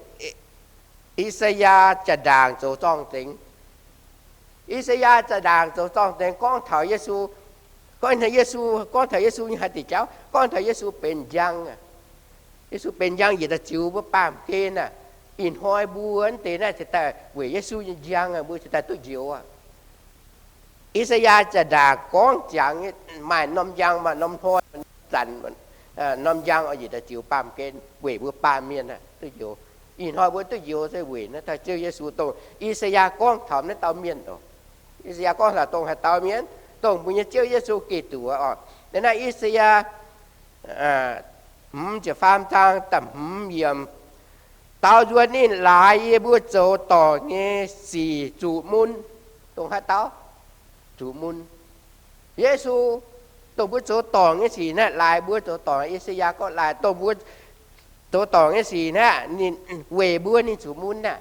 I^saa^yaa jaa-ndaangc zoux zorng-zengx. I^saa^yaa jaa-ndaangc zoux zorng-zengx gorngv taux Yesu, gorngv taux Yesu, gorngv taux Yesu nyei haaix diuc jauv, gorngv taux Yesu benx njang aqv. Yesu benx njang njiec daaih ziux mbuo baamh gen aqv. Ih hnoi mbuo naaiv deix naaiv cingx daaih weic Yesu nyei njang aqv, mbuo cingx daaih duqv njoux aqv. I^saa^yaa jaa-ndaangc gorngv jangx maaih norm njang, maaih norm hnoi, norm zanc, norm njang oix njiec daaih ziux baamh gen weic mbuo baamh mienh duqv njoux. Ih hnoi mbuo duqv njoux se weic naaiv dauh Ziouv Yesu dongh I^saa^yaa gorngv taux naaiv dauh mienh oc. I^saa^yaa gorngv taux dongh haaix dauh mienh? Dongh mbuo nyei Ziouv Yesu Giduc oc. Naaiv I^saa^yaa hmz ziepc faam zaang da'hmz yiemc, Daaux nzuonx ninh laaix yie mbuo zoux dorngc nyei sic zuqc mun. Dongh haaix dauh? Zuqc mun. Yesu, dongh mbuo zoux dorngc nyei sic naaiv, laaix mbuo zoux dorngc. I^saa^yaa gorngv laaix dongh mbuo zoux dorngc nyei sic naaiv, ninh weic mbuo ninh zuqc mun aqv.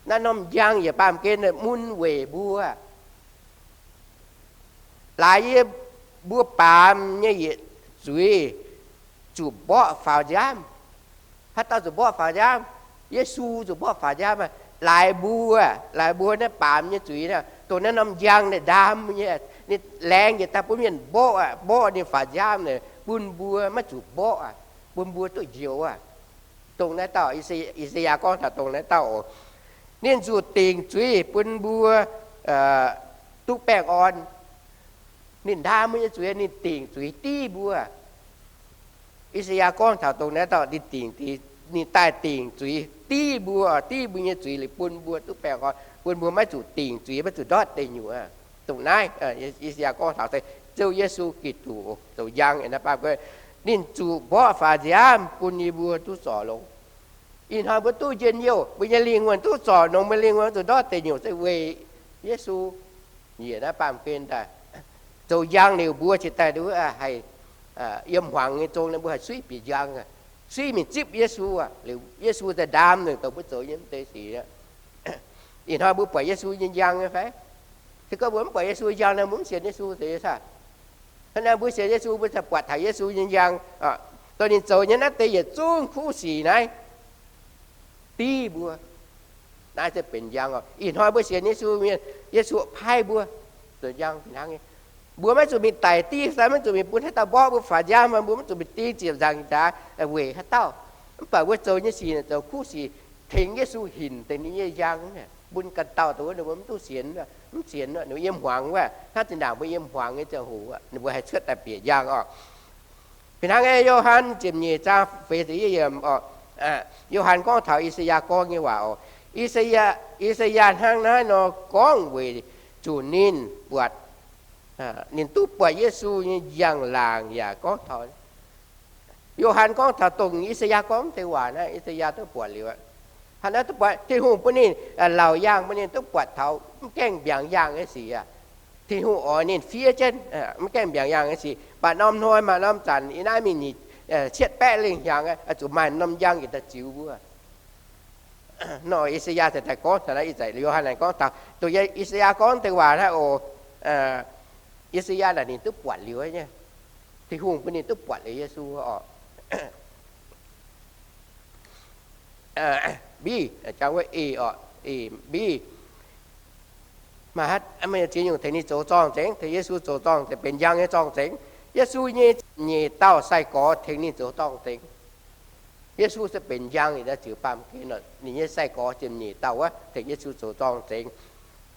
Naaiv norm njang yaac baamh gen mun weic mbuo. Laaix yie mbuo baamz nyei yietc zuiz zuqc mborqv faaux nziaamv. Haaix dauh zuqc mborqv faaux nziaamv? Yesu zuqc mborqv faaux nziaamv aqv. Laaix mbuo, laaix mbuo naaiv baamz nyei zuiz naaiv, dongh naaiv norm njang naaiv ndaam nyei, ninh laengz njiec daaih bun mienh mborqv aqv, mborqv ninh faaux nziaamv naaiv bun mbuo maiv zuqc mborqv aqv, bun mbuo duqv njoux aqv. Dongh naaiv dauh, I^saa^yaa gorngv taux dongh naaiv dauh oc. Ninh zuqc dingc zuiz bun mbuo duqv baengh orn. Ninh ndaam mbuo nyei zuiz, ninh dingc zuiz div mbuo. I^saa^yaa gorngv taux dongh naaiv dauh ninh dingc, ninh daaih dingc zuiz div mbuo, div mbuo nyei zuiz liuz bun mbuo duqv baengh orn, bun mbuo maiv zuqc dingc zuiz, maiv zuqc ndortv deic nyuoqc. Dongh naaiv I^saa^yaa gorngv taux se Ziouv Yesu Giduc zoux njang, ninh zuqc mborqv faaux nziaamv bun yie mbuo duqv zorc longx. Ih hnoi mbuo duqv njien-youh, mbuo nyei lingh wuonh duqv zorc longx, mbuo lingh wuonh zuqc ndortv deic nyuoqc se weic Yesu. Njiec naaiv baamh gen daaih zoux njang liuz, mbuo cingx daaih haih yiem hmuangx nyei zong, mbuo haih suiv bieqc njang, suiv mingh zipv Yesu. Liuz Yesu daaih ndaam ninh dongh mbuo zoux nyei mv deix sic. Ih hnoi mbuo buatc Yesu nyei njang nyei fai? Se gorngv mbuo mv buatc Yesu njang nor, mbuo mv sienx Yesu zeiz saah? Hnangv naaiv mbuo sienx Yesu, mbuo ziouc buatc taux Yesu nyei njang, dongh ninh zoux nyei naaiv deix yietc zungv kuv sic naaiv div mbuo. Naaiv se benx njang oc. Ih hnoi mbuo sienx Yesu mienh, Yesu paaiv mbuo zoux njang fih hnangv nyei. Mbuo maiv zuqc mingh daic div fai maiv zuqc mingh bun haaix dauh mborqv mbuo faaux nziaamv, mbuo maiv zuqc mingh ding ziepc nzaangc nzaaux weic haaix dauh. Mv baac mbuo zoux nyei sic zoux kuv sic, tengx Yesu hinc deix ninh nyei njang, bun ganh dauh dongh wuov ninh mbuo mv duqv sienx, mv sienx, ninh mbuo yiem hmuangx wuov, hnangv zinh ndaangc mbuo yiem hmuangx nyei ziangh hoc, ninh mbuo haih cuotv daaih bieqc njang oc. Fih hnangv Yo^han ziepc nyeic zaang feix ziepc yietv yiemc oc. Yo^han gorngv taux I^saa^yaa gorngv nyei waac oc. I^saa^yaa, I^saa^yaa hnangv naaiv nor gorngv weic zuqc ninh buatc, ninh duqv buatc Yesu nyei njang-laangc yaac gorngv taux Yo^han gorngv taux dongh I^saa^yaa gorngv deix waac naaiv, I^saa^yaa duqv buatc liuz aqv. Hnangv naaiv duqv buatc Tin-Hungh bun ninh, laauc yaangh bun ninh duqv buatc taux mv gaengh mbiaangx yaangh nyei sic aqv. Tin-Hungh oix ninh fiev jienv mv gaengh mbiaangx yaangh nyei sic. Maaih norm hnoi, maaih norm zanc, ih naaiv mingh nyic cietv baeqv lengh hnyangx, zuqc maaih norm njang yietc daaih ziux mbuo. Nor I^saa^yaa cingx daaih gorngv taux naaiv, ih zanc Yo^han naaic gorngv taux dongh I^saa^yaa gorngv deix waac naaiv oc. I^saa^yaa naaic ninh duqv buatc liuz nyei. Tin-Hungh bun ninh duqv buatc liuz Yesu oc. Mbiv, jangx wuov ih oc, ih mbiv. Maaih haaix, maaih ziex nyungc tengx ninh zoux zorng-zengx, tengx Yesu zoux zorng-zengx, benx njang nyei zorng-zengx. Yesu nyei ziepc nyeic dauh sai-gorx tengx ninh zoux zorng-zengx. Yesu se benx njang ninh nyei ziux baamh gen oc. Ninh nyei sai-gorx ziepc nyeic dauh wuov tengx Yesu zoux zorng-zengx.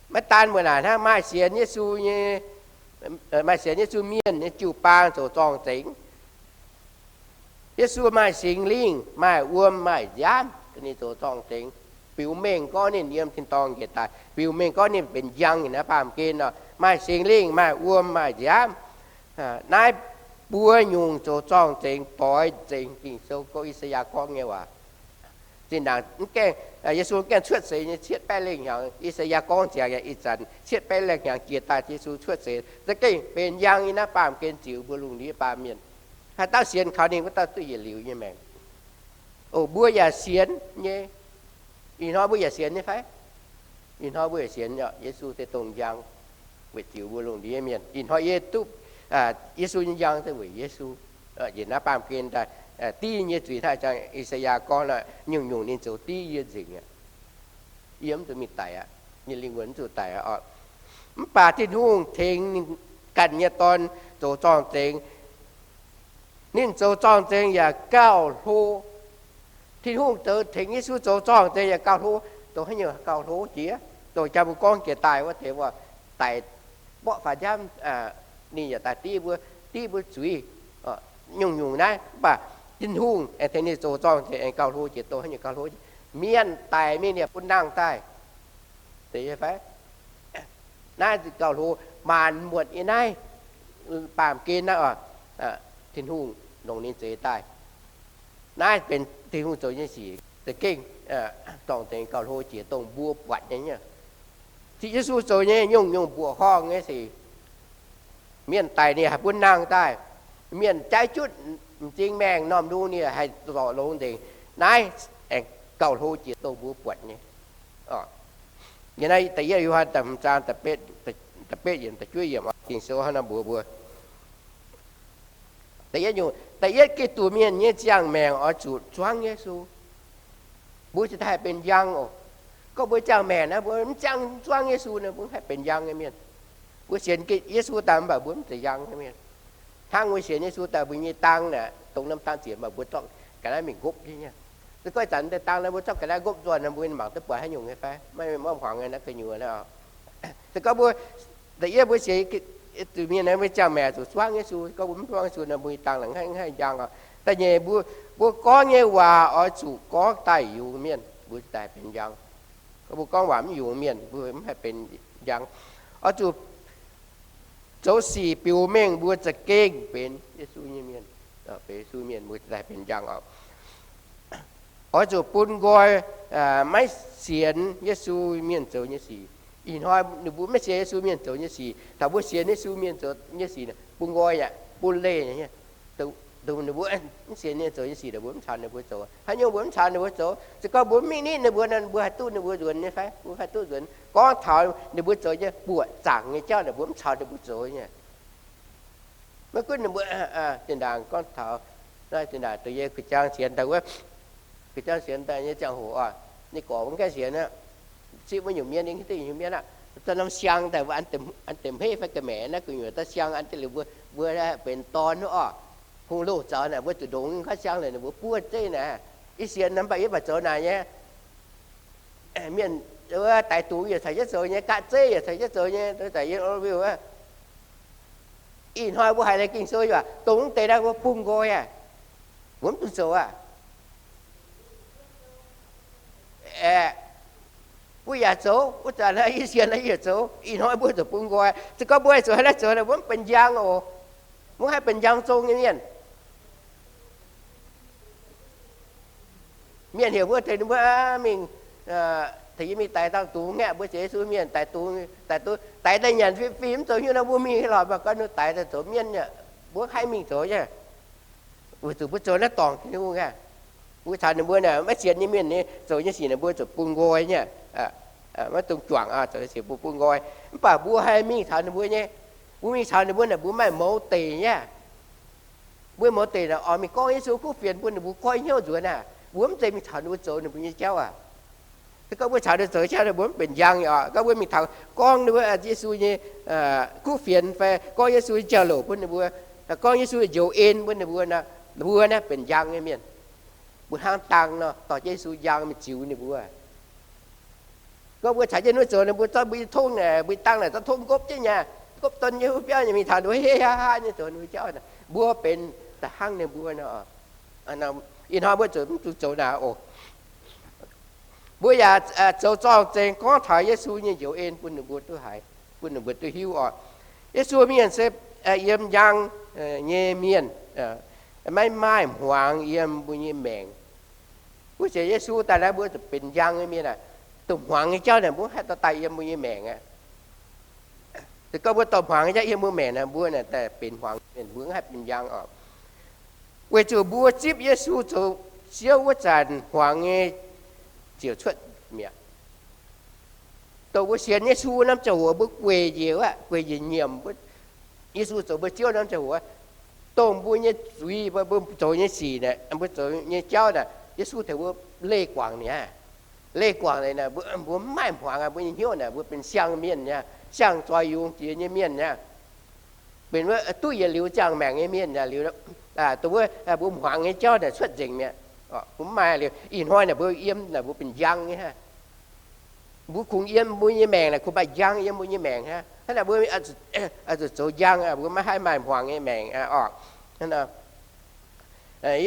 Maiv daan mbuo naaic hnangv, maaih sienx Yesu nyei, maaih sienx Yesu mienh nyei jiu-baang zoux zorng-zengx. Yesu maaih Singx Lingh, maaih wuom, maaih nziaamv. ninh zoux zorng-zengx, biux mengh gorngv ninh yiem tin-dorngh njiec daaih, biux mengh gorngv ninh benx njang nyei naaiv baamh gen nor, maaih Singx Lingh, maaih wuom, maaih nziaamv. Naaiv buo nyungc zoux zorng-zengx doix nzengc Ging-Sou gorngv I^saa^yaa gorngv nyei waac. Zinh ndaangc mv gaengh, Yesu mv gaengh cuotv seix nyei cietv baeqv lengh hnyangx, I^saa^yaa gorngv ziangx yaac ih zanc cietv baeqv lengh hnyangx jiex daaih Yesu cuotv seix za'gengh benx njang nyei naaiv baamh gen ziux mbuo lungh ndiev baamh mienh. Haaix dauh sienx kaux ninh wuov dauh duqv yietc liuz nyei maengc. O, mbuo yaac sienx nyei. Ih hnoi mbuo yaac sienx nyei fai? Ih hnoi mbuo yaac sienx Yesu se dongh njang weic ziux mbuo lungh ndiev mienh. Ih hnoi yie duqv Yesu nyei njang se weic Yesu. Njiec naaiv baamh gen daaih, div nyei zuiz hnangv I^saa^yaa gorngv, nyungc-nyungc ninh zoux div yie nzengc aqv. Yie mv zuqc mingh daic aqv. Yie lingh wuonh mv zuqc daic aqv. Mv baac Tin-Hungh tengx ninh ganh nyei Dorn zoux zorng-zengx. Ninh zoux zorng-zengx yaac gauh hlo. Tin-Hungh zoux, tengx Yesu zoux zorng-zengx yaac gauh hlo. Dongh haaix nyungc gauh hlo jiex? Dongh jang mbuo gorngv jiex daaih wuov deix, mbuo daic mborqv faaux njamv, ninh yaac daaih div mbuo, div mbuo zuiz, nyungc-nyungc naaiv. Mv baac Tin-Hungh aengx tengx ninh zoux zorng-zengx aengx gauh hlo jiex. Dongh haaix nyungc gauh hlo jiex? Mienh daic mingh ninh bun nangh daaih. Deix fai? Naaiv gauh hlo, maanc muotc nyei naaiv baamh gen naaiv oc, Tin-Hungh longc ninh zeix daaih. Naaiv benx Tin-Hungh zoux nyei sic za'gengh, zorng-zengx gauh hlo jiex dongh mbuo buatc nyei. Ziqc Yesu zoux nyei nyungc-nyungc mbuoqc horngh nyei sic. Mienh daic ninh haih bun nangh daaih. Mienh jaiv jutv m'zing maengh m'normh lungh ninh haih zorc longx nzengc. Naaiv aengx gauh hlo jiex dongh mbuo buatc nyei. Yie naaiv da'yietv Yo^han da'hmz zaang da'betv yiemc, da'juov yiemc, Ging-Sou hnangv naaiv mbuox mbuo. Da'yietv nyungc, da'yietv Giduc mienh nyei ziangh maengc oix zuqc zuangv Yesu. Mbuo ziouc haih benx njang oc. Gorngv mbuo ziangh maengc naaiv mbuo mv ziangh zuangv Yesu nor, mbuo mv haih benx njang nyei mienh. Mbuo sienx Yesu daaih mv baac mbuo mv zeiz njang nyei mienh. Hnangv mbuo sienx Yesu daaih mbuo nyei dang naaic, dongh norm dang ziec mv baac mbuo zorqv ga'naaiv mingh nqopv jienv nyei. Se gorngv ih zanc deix dang naaiv mbuo zorqv ga'naaiv nqopv nzuonx nor, mbuo mangc duqv buatc haaix nyungc nyei fai? Maiv maaih hmuangx nyei naaiv gu'nyuoz naaiv oc. Se gorngv mbuo, da'yietv mbuo sienx Giduc mienh naaiv mbuo ziangh maengc zuqc zuangv Yesu. Se gorngv mbuo mv zuangv Yesu nor, mbuo nyei dang naaic mv haih njang oc. Da'nyeic mbuo, mbuo gorngv nyei waac oix zuqc gorngv daaih yungz mienh, mbuo ziouc haih benx njang. Gorngv mbuo gorngv waac mv yungz mienh, mbuo mv haih benx njang. Oix zuqc zoux sic biux mengh mbuo za'gengh benx Yesu nyei mienh, benx Yesu mienh, mbuo ziouc haih benx njang oc. Oix zuqc bun nqoi maiv sienx Yesu mienh zoux nyei sic. Ih hnoi ninh mbuo maiv sienx Yesu mienh zoux nyei sic, taux mbuo sienx Yesu mienh zoux nyei sic, bun nqoi yaac bun leih. Ninh mbuo mv sienx ninh zoux nyei sic, ninh mbuo mv caux ninh mbuo zoux. Haaix nyungc mbuo mv caux ninh mbuo zoux? Se gorngv mbuo mv mingh nitv ninh mbuo nor, mbuo haih duqv ninh mbuo nzuonx nyei fai? Mbuo haih duqv nzuonx. Gorngv taux ninh mbuo zoux nyei buoqc zaangc nyei jauv, ninh mbuo mv caux ninh mbuo zoux nyei. Maiv gunv ninh mbuo, zinh ndaangc gorngv taux, zinh ndaangc dongh yie gu'jang sienx daaih wuov, gu'jang sienx daaih nyei ziangh hoc oc, ninh gorx mv gaengh sienx aqv, sipv wuov nyungc mienh, ninh hiuv duqv nyungc mienh aqv, zorqv norm siang daaih an deix hmeiv fai ga'maeqc naaiv gu'nyuoz daaih siang an deix liuz mbuo, mbuo benx dorn oc. Hungh loz zaux naaic mbuo zuqc ndongx kaav siang liuz ninh mbuo buov zeiv naaic. Yie sienx naaic mv baac yie mv baac zoux naaic nyei. Mienh daix dungz yaac caux jienv zoux nyei, gapv zeiv yaac caux jienv zoux nyei, dongh zaic yie o wiuh. Ih hnoi mbuo haiz naaiv Ging-Sou yaac dongh mv deix naaiv mbuo bungx nqoi aqv. Mbuo mv dungx zoux aqv. Aeqv, mbuo yaac zoux, wuov zanc naaiv yie sienx naaiv yie yaac zoux. Ih hnoi mbuo zuqc bungx nqoi. Se gorngv mbuo haih zoux haaix naaiv zoux, mbuo mv benx njang oc. Mbuo haih benx njang zong nyei mienh. Mienh heuc mbuo tengx ninh mbuo mingh, tengx yie mingh daix dangh dungz nyei, mbuo sienx Yesu mienh daix dungz, daix dungz, daix daaih nyanc fih fih mv zoux hnyouv nor, mbuo mingh lorqc, mv baac gorngv ninh daix daaih zoux mienh nyei, mbuo haih mingh zoux nyei. Weic zuqc mbuo zoux naaiv dorngc Tin-Hungh aqv. Mbuo caux ninh mbuo naaic maiv sienx nyei mienh nyei zoux nyei sic naaic, mbuo zuqc bungx nqoi nyei. Maiv dungx juangc, zoux nyei sic mbuo bungx nqoi. Mv baac mbuo haih mingh caux ninh mbuo nyei. Mbuo mingh caux ninh mbuo naaic, mbuo maaih mouz deic nyei. Mbuo mouz deic naaic oix mingh gorngv Yesu kuv fienx bun ninh mbuo goiv hnyouv nzuonx aqv. Mbuo mv zeiz mingh caux ninh mbuo zoux ninh mbuo nyei jauv aqv. Se gorngv mbuo caux ninh zoux jauv, ninh mbuo mv benx njang nyei oc. Gorngv mbuo mingh taux gorngv ninh mbuo Yesu nyei kuv fienx fai gorngv Yesu nyei jauv-louc bun ninh mbuo, gorngv Yesu nyei njoux en bun ninh mbuo, mbuo naaiv benx njang nyei mienh. Mbuo hnangv dang nor dorh jienv Yesu njang mingh ziux ninh mbuo. Gorngv mbuo caux jienv ninh mbuo zoux, ninh mbuo zorqv mbuo nyei tongv naaic, mbuo nyei dang naaic zorqv tongv nqopv jienv nyei, nqopv don nyei wuov biauv nyei mingh taux ninh mbuo, hei, ha, ha, nyei zoux ninh mbuo jauv. Mbuo benx da'hnangv ninh mbuo nor. Ih hnoi mbuo zuqc mv zuqc zoux naaic oc. Mbuo yaac zoux zorng-zengx gorngv taux Yesu nyei njoux en bun ninh mbuo duqv haiz, bun ninh mbuo duqv hiuv oc. Yesu mienh se yiem njang nyei mienh, maiv maaih hmuangx yiem mbuo nyei maengc. Mbuo sienx Yesu daaih naaiv mbuo zuqc benx njang nyei mienh aqv. Dongh hmuangx nyei jauv naaic mbuo mv haih dorh daaih yiem mbuo nyei maengc aqv. Se gorngv mbuo dorh hmuangx nyei jauv yiem mbuo maengc naaic, mbuo naaic daaih benx hmuangx mienh, mbuo mv haih benx njang oc. Weic zuqc mbuo zipv Yesu zoux Ziouv wuov zanc hmuangx nyei ziouc cuotv mi'aqv. Dongh mbuo sienx Yesu norm ziangh hoc mbuo gueic njiec aqv, gueic njiec nyiemc Yesu zoux mbuo Ziouv norm ziangh hoc, dongh mbuo nyei zuiz, mbuo zoux nyei sic naaic, mbuo zoux nyei jauv naaic, Yesu tengx mbuo leih guangc ninh aqv. Leih guangc ninh naaic, mbuo mv maaih hmuangx aqv. Mbuo nyei hnyouv naaic, mbuo benx siang-mienh aqv, siang-zoih yungz jiex nyei mienh aqv. Benx wuov duqv yietc liuz ziangh maengc nyei mienh aqv. Liuz dongh wuov mbuo hmuangx nyei jauv naaic cuotv nzengc mi'aqv. Mbuo mv maaih liuz ih hnoi naaic mbuo yiem naaic mbuo benx njang nyei hnangv. Mbuo kungx yiem mbuo nyei maengc naaic kungx maaih njang yiem mbuo nyei maengc hnangv. Hnangv naaic mbuo zuqc zoux njang, mbuo maiv haih maaih hmuangx nyei maengc oc.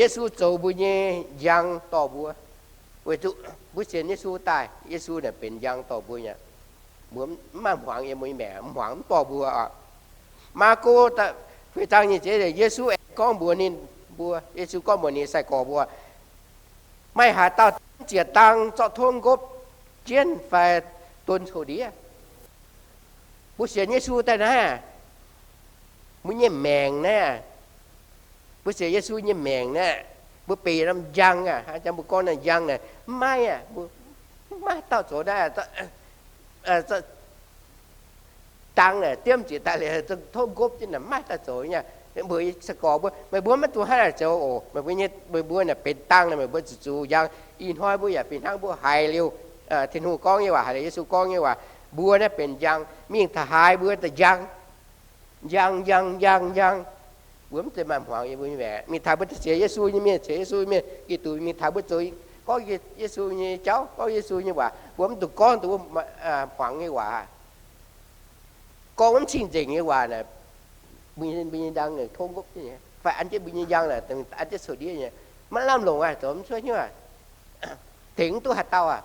Yesu zoux mbuo nyei njang dorh mbuo. Weic zuqc mbuo sienx Yesu daaih, Yesu naaic benx njang dorh mbuo nyei. Mbuo mv maaih hmuangx yiem mbuo nyei maengc, hmuangx mv dorh mbuo oc. Maako feix zaang nyic ziepc, Yesu aengx gorngv mbuox ninh mbuo, Yesu gorngv mbuox ninh sai-gorx mbuo, Meih haaix dauh diemv ziec dang zorqv tov nqopv jienv fai don coux ndiev? Mbuo sienx Yesu daaih naaiv, mbuo nyei maengc naaiv, mbuo sienx Yesu nyei maengc naaiv, mbuo benx norm njang aqv. Hnangv jang mbuo gorngv naaiv njang naaic, mv maaih aqv, mbuo mv maaih dauh zoux naaiv dang naaic diemv ziec daaih liuz tov nqopv jienv naaic, mv maaih dauh zoux nyei. Mbuox sai-gorx mbuo, meih mbuo maiv dungx hnangv naaic zoux oc. Meih mbuo nyei, meih mbuo naaic benx dang naaic, meih mbuo zuqc zuqc njang. Ih hnoi mbuo yaac fih hnangv mbuo haiz liuz Tin-Hungh gorngv nyei waac, haiz liuz Yesu gorngv nyei waac, mbuo naaiv benx njang. Mingh taux haaix mbuo daaih njang, njang, njang, njang, njang. Mbuo mv zeiz maaih hmuangx yiem mbuo nyei maengc. Mingh taux mbuo sienx Yesu nyei mienh, sienx Yesu nyei mienh, Giduc mingh taux mbuo zoux, gorngv Yesu nyei jauv, gorngv Yesu nyei waac, mbuo mv dungx gorngv dongh wuov hmuangx nyei waac. Gorngv mv cing-nzengc nyei waac naaic, mbuo nyei njang naaic tov nqopv jienv nyei, fai an jienv mbuo nyei njang naaic an jienv coux ndiev nyei, maiv lamh longc aqv, zoux mv cuotv hnyouv aqv. Tengx mv duqv haaix dauh aqv.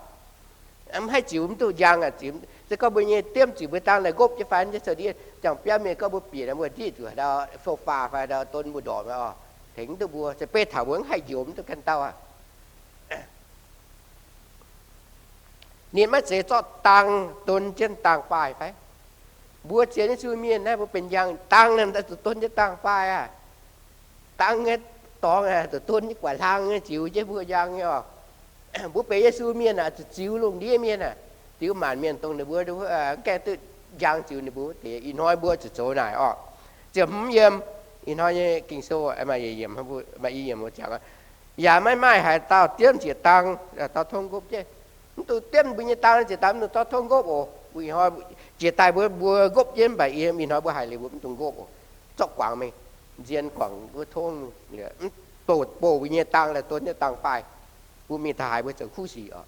Mv haih ziux mv duqv njang aqv. Se gorngv mbuo nyei diemv ziec mbuo dang naaic nqopv jienv fai an jienv coux ndiev, ziangh biauv mienh gorngv mbuo bieqc naaic, mbuo ndiev zuqc haaix dauh fo-faa fai haaix dauh don mbuo ndorpc aqv oc. Tengx mv duqv mbuo, se beiv taux mbuo mv haih njoux mv duqv ganh dauh aqv. Ninh maiv zeiz zorqv dang don jienv dang-baaih fai? Mbuo sienx Yesu mienh naaiv, mbuo benx njang, dang naaiv zuqc don jienv dang-baaih aqv. Dang nyei dorngx zuqc don jienv guaax hlang nyei ziux jienv mbuo njang nyei oc. Mbuo benx Yesu mienh aeqv, zuqc ziux lungh ndiev mienh aeqv, ziux maanc mienh dongh ninh mbuo mv gaengh duqv njang ziux ninh mbuo wuov deix. Ih hnoi mbuo zuqc zoux naaic oc. Ziepc hmz yiem, ih hnoi nyei Ging-Sou maaih yiemc, maaih i yiemc ziangx, yaac maiv maaih haaix dauh diemv ziec dang dorh tov nqopv jienv. Mv dungx diemv mbuo nyei dang ziec daaih mv dungx dorh tov nqopv oc. Mbuo ih hnoi jiex daaih mbuo, mbuo nqopv jienv mv baac ih hnoi mbuo haiz liuz mbuo mv dungx nqopv oc. Zorqv guangc mingh, nzien guangc wuov tov, mv bouh, bouh mbuo nyei dang la'don nyei dang-baaih. Mbuo mingh taux haaix mbuo zoux kuv sic oc.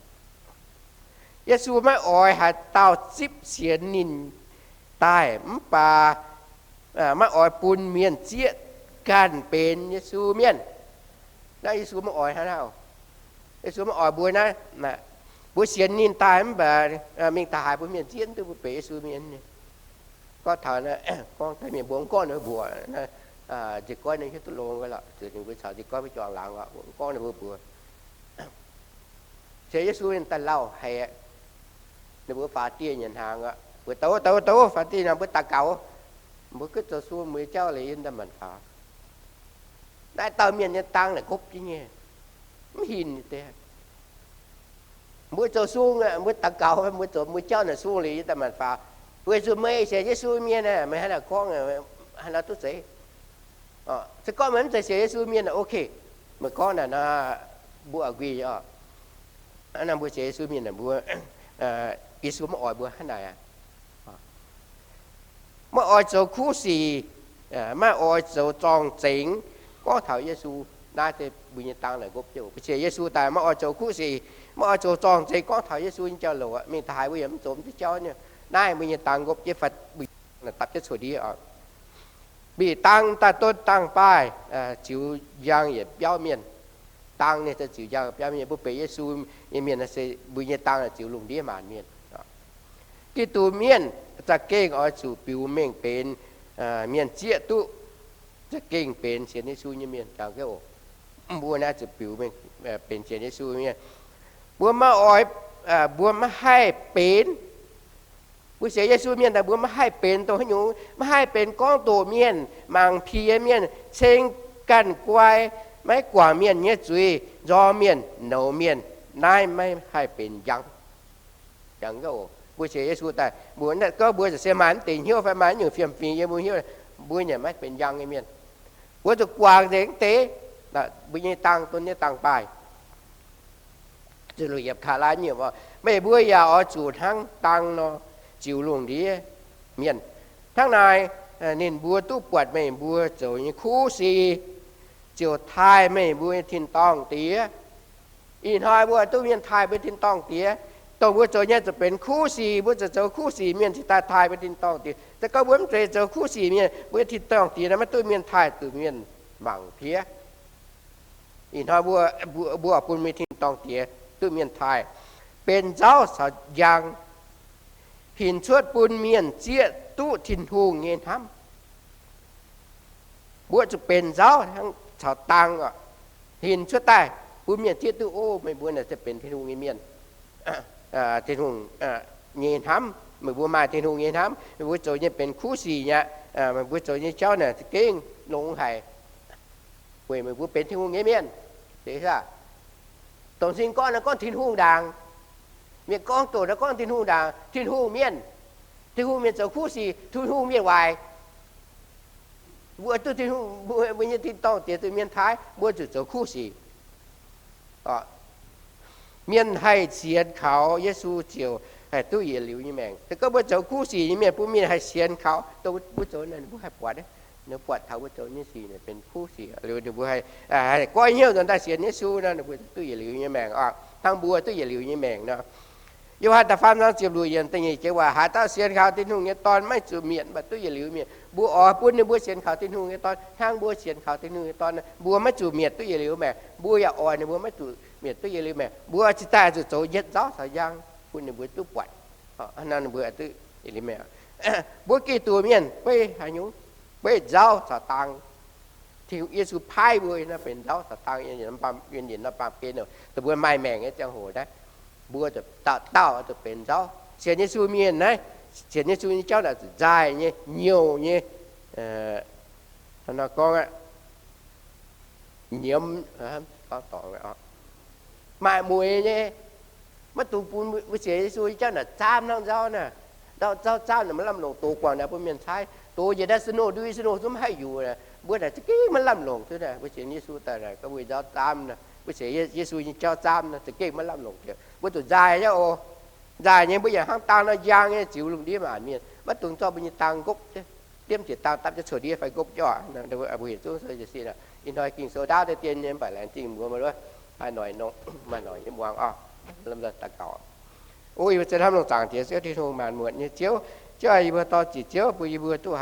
Yesu maiv oix haaix dauh zipv sienx ninh daaih, mv baac maiv oix bun mienh zieqv ganh benx Yesu mienh. Naaiv Yesu maiv oix hnangv naaiv. Yesu maiv oix mbuo naaiv, mbuo sienx ninh daaih mv baac mingh taux haaix mbuo mienh zieqv mv duqv mbuo benx Yesu mienh nyei. Gorngv taux naaiv, gorngv daaih mienh mbuo mv gorngv ninh mbuo mbuox, nziex goiv ninh hiuv duqv longx lorqc, zuqc ninh mbuo caux nziex goiv mbuo juangc laangz oc, mbuo mv gorngv ninh mbuo mbuox. Sienx Yesu mienh daaih lauh haic, ninh mbuo faaux dieh nyanc hnaangx aqv. Mbuo douz, douz, douz, faaux dieh nyanc, mbuo daux gaux, mbuo gunv zoux sung, mbuo nyei jauv leiz yiem daaih manc faaux. Naaiv dauh mienh nyei dang naaic gopv jienv nyei, mv hinc deix. Mbuo zoux sung, mbuo daux gaux, mbuo zoux mbuo jauv naaic sung liuz yie daaih manc faaux. Weic zuqc meih sienx Yesu mienh aeqv, meih hnangv naaic gorngv, hnangv naaic duqv zeiz. Se gorngv meih mv zeiz sienx Yesu mienh naaic, ok, meih gorngv naaic nor, mbuo aqc nquih oc. Hnangv naaic mbuo sienx Yesu mienh naaic mbuo, Yesu maiv oix mbuo hnangv naaic aqv. Maiv oix zoux kuv sic, maiv oix zoux zorng-zengx gorngv taux Yesu. Naaiv se mbuo nyei dang naaic nqopv jienv. Mbuo sienx Yesu daaih maiv oix zoux kuv sic, maiv oix zoux zorng-zengx gorngv taux Yesu nyei jauv-louc. Mingh taux haaix mbuo yaac mv zoux mv duqv jauv nyei. Naaiv mbuo nyei dang nqopv jienv fai mbuo dapv jienv coux ndiev oc. Mingh dang daaih don dang-baaih, ziux njang yietc biauv mienh. dang ninh ziouc ziux njang biauv mienh. Mbuo benx Yesu nyei mienh se mbuo nyei dang ziux lungh ndiev maanc mienh. Giduc mienh za'gengh oix zuqc biux mengh benx mienh zieqv duqv za'gengh benx sienx Yesu nyei mienh. Mbuo naaiv zuqc biux mengh benx sienx Yesu mienh. Mbuo maiv oix, mbuo maiv haih benx, mbuo sienx Yesu mienh daaih mbuo maiv haih benx dongh haaix nyungc, maiv haih benx gorngv doqc mienh, mangc piex mienh, ceng ganh guai, maiv guangc mienh nyei zuiz, nzorng mienh, nouz mienh. Naaiv maiv haih benx njang. Mbuo sienx Yesu daaih, mbuo gorngv mbuo se maaih mv deix hnyouv fai maaih nyungc fiem-fingx yiem mbuo hnyouv, mbuo yaac maiv benx njang nyei mienh. Mbuo zuqc guangc nzengc mv deix, mbuo nyei dang, don nyei dang baaih. Meih mbuo yaac oix zuqc hnangv dang nor ziux lungh ndiev mienh. Hnangv naaic, ninh mbuo duqv buatc meih mbuo zoux nyei kuv sic, ziouc taaih meih mbuo nyei tin-dorngh Diex. Ih hnoi mbuo duqv mienh taaih mbuo tin-dorngh Diex, dongh mbuo zoux nyei zuqc benx kuv sic, mbuo zuqc zoux kuv sic, mienh cingx daaih taaih mbuo tin-dorngh Diex. Se gorngv mbuo mv zeiz zoux kuv sic mienh, mbuo nyei tin-dorngh Diex naaiv maiv duqv mienh taaih, duqv mienh mangc piex. Ih hnoi mbuo, mbuo bun mbuo nyei tin-dorngh Diex duqv mienh taaih, benx nzauv caux njang, hinc cuotv bun mienh zieqv duqv Tin-Hungh nyei hnamv. Mbuo zuqc benx nzauv caux dang, hinc cuotv daaih bun mienh zieqv duqv, o, meih mbuo naaic se benx Tin-Hungh nyei mienh, Tin-Hungh nyei hnamv. Meih mbuo maaih Tin-Hungh nyei hnamv, meih mbuo zoux nyei benx kuv sic nyei aqv. Meih mbuo zoux nyei jauv naaic za'gengh longx haic, weic meih mbuo benx Tin-Hungh nyei mienh. Dongh sin gorngv naaiv gorngv Tin-Hungh ndaangc. Mienh gorngv doqc naaiv gorngv Tin-Hungh ndaangc, Tin-Hungh mienh. Tin-Hungh mienh zoux kuv sic, Tin-Hungh mienh waaic. Mbuo duqv Tin-Hungh, mbuo nyei tin-dorngh Diex duqv mienh taaih, mbuo zuqc zoux kuv sic. Mienh haih sienx kaux Yesu ziouc haih duqv yietc liuz nyei maengc. Se gorngv mbuo zoux kuv sic nyei mienh, bun mienh haih sienx kaux, dongh mbuo zoux naaiv ninh mbuo haih buatc, ninh buatc taux mbuo zoux nyei sic benx kuv sic liuz, ninh mbuo haih goiv hnyouv nzuonx daaih sienx Yesu nor, ninh mbuo duqv yietc liuz nyei maengc oc, hnangv mbuo duqv yietc liuz nyei maengc nor. Yo^han da'faam zaang ziepc luoqc yiemc da'nyeic joux waac, haaix dauh sienx kaux Tin-Hungh nyei Dorn maiv zuqc mietc, mv baac duqv yietc liuz mietc. Mbuo oix bun ninh mbuo sienx kaux Tin-Hungh nyei Dorn hnangv mbuo sienx kaux Tin-Hungh nyei Dorn, mbuo maiv zuqc mietc, duqv yietc liuz maengc. Mbuo yaac oix ninh mbuo maiv zuqc mietc, duqv yietc liuz maengc. Mbuo cingx daaih zuqc zoux yietc nzauv caux njang bun ninh mbuo duqv buatc. Ninh mbuo duqv yietc liuz maengc. Mbuo Giduc mienh beiv haaix nyungc? Beiv nzauv caux dang. Tin-Hungh Yesu paaiv mbuo naaiv benx nzauv caux dang, yiem nyienc norm baamh gen, dongh mbuo maaih maengc nyei ziangh hoc naaiv, mbuo dauh dauh zuqc benx nzauv. Sienx Yesu mienh naaiv, sienx Yesu nyei jauv naaic zuqc nzaaih nyei, nyouh nyei, nor gorngv aqv, nyiemz, maaih mueiz nyei. Maiv dungx bun mbuo sienx Yesu nyei jauv naaic zaamv hnangv nzauv naaic. Nzauv, nzauv zaamv naaic maiv lamh longc, dox guangc naaic bun mienh caaiv. Dox njiec naaiv snow, ndui snow zungv maiv haih yungz. Mbuo naaic za'gengh maiv lamh longc duqv naaic. Mbuo sienx Yesu daaih naaic, gorngv mbuo nzauv zaamv naaic, mbuo sienx Ye-, Yesu nyei jauv zaamv naaic, za'gengh maiv lamh longc. Mbuo zuqc nzaaih nyei oc. Nzaaih nyei, mbuo yaac hnangv dang nor njang nyei ziux lungh ndiev maanc mienh. Maiv dungx zorqv mbuo nyei dang nqopv, diemv jiex dang dapv jienv coux ndiev fai nqopv jauv. Mbuo heuc zungv se, ih hnoi ging sou ndaauv deix dien nyei, mv baac laengz zingh mbuo maaih luov, maaih noic nongh, maaih noic nyei muangx oc. Daux gaux. O yie mbuo za'hnamv longc zaangc Diex Ziouv Tin-Hungh, maanc muotc nyei Ziouv. Ziouv aah, yie mbuo dor-ziec Ziouv bun yie mbuo duqv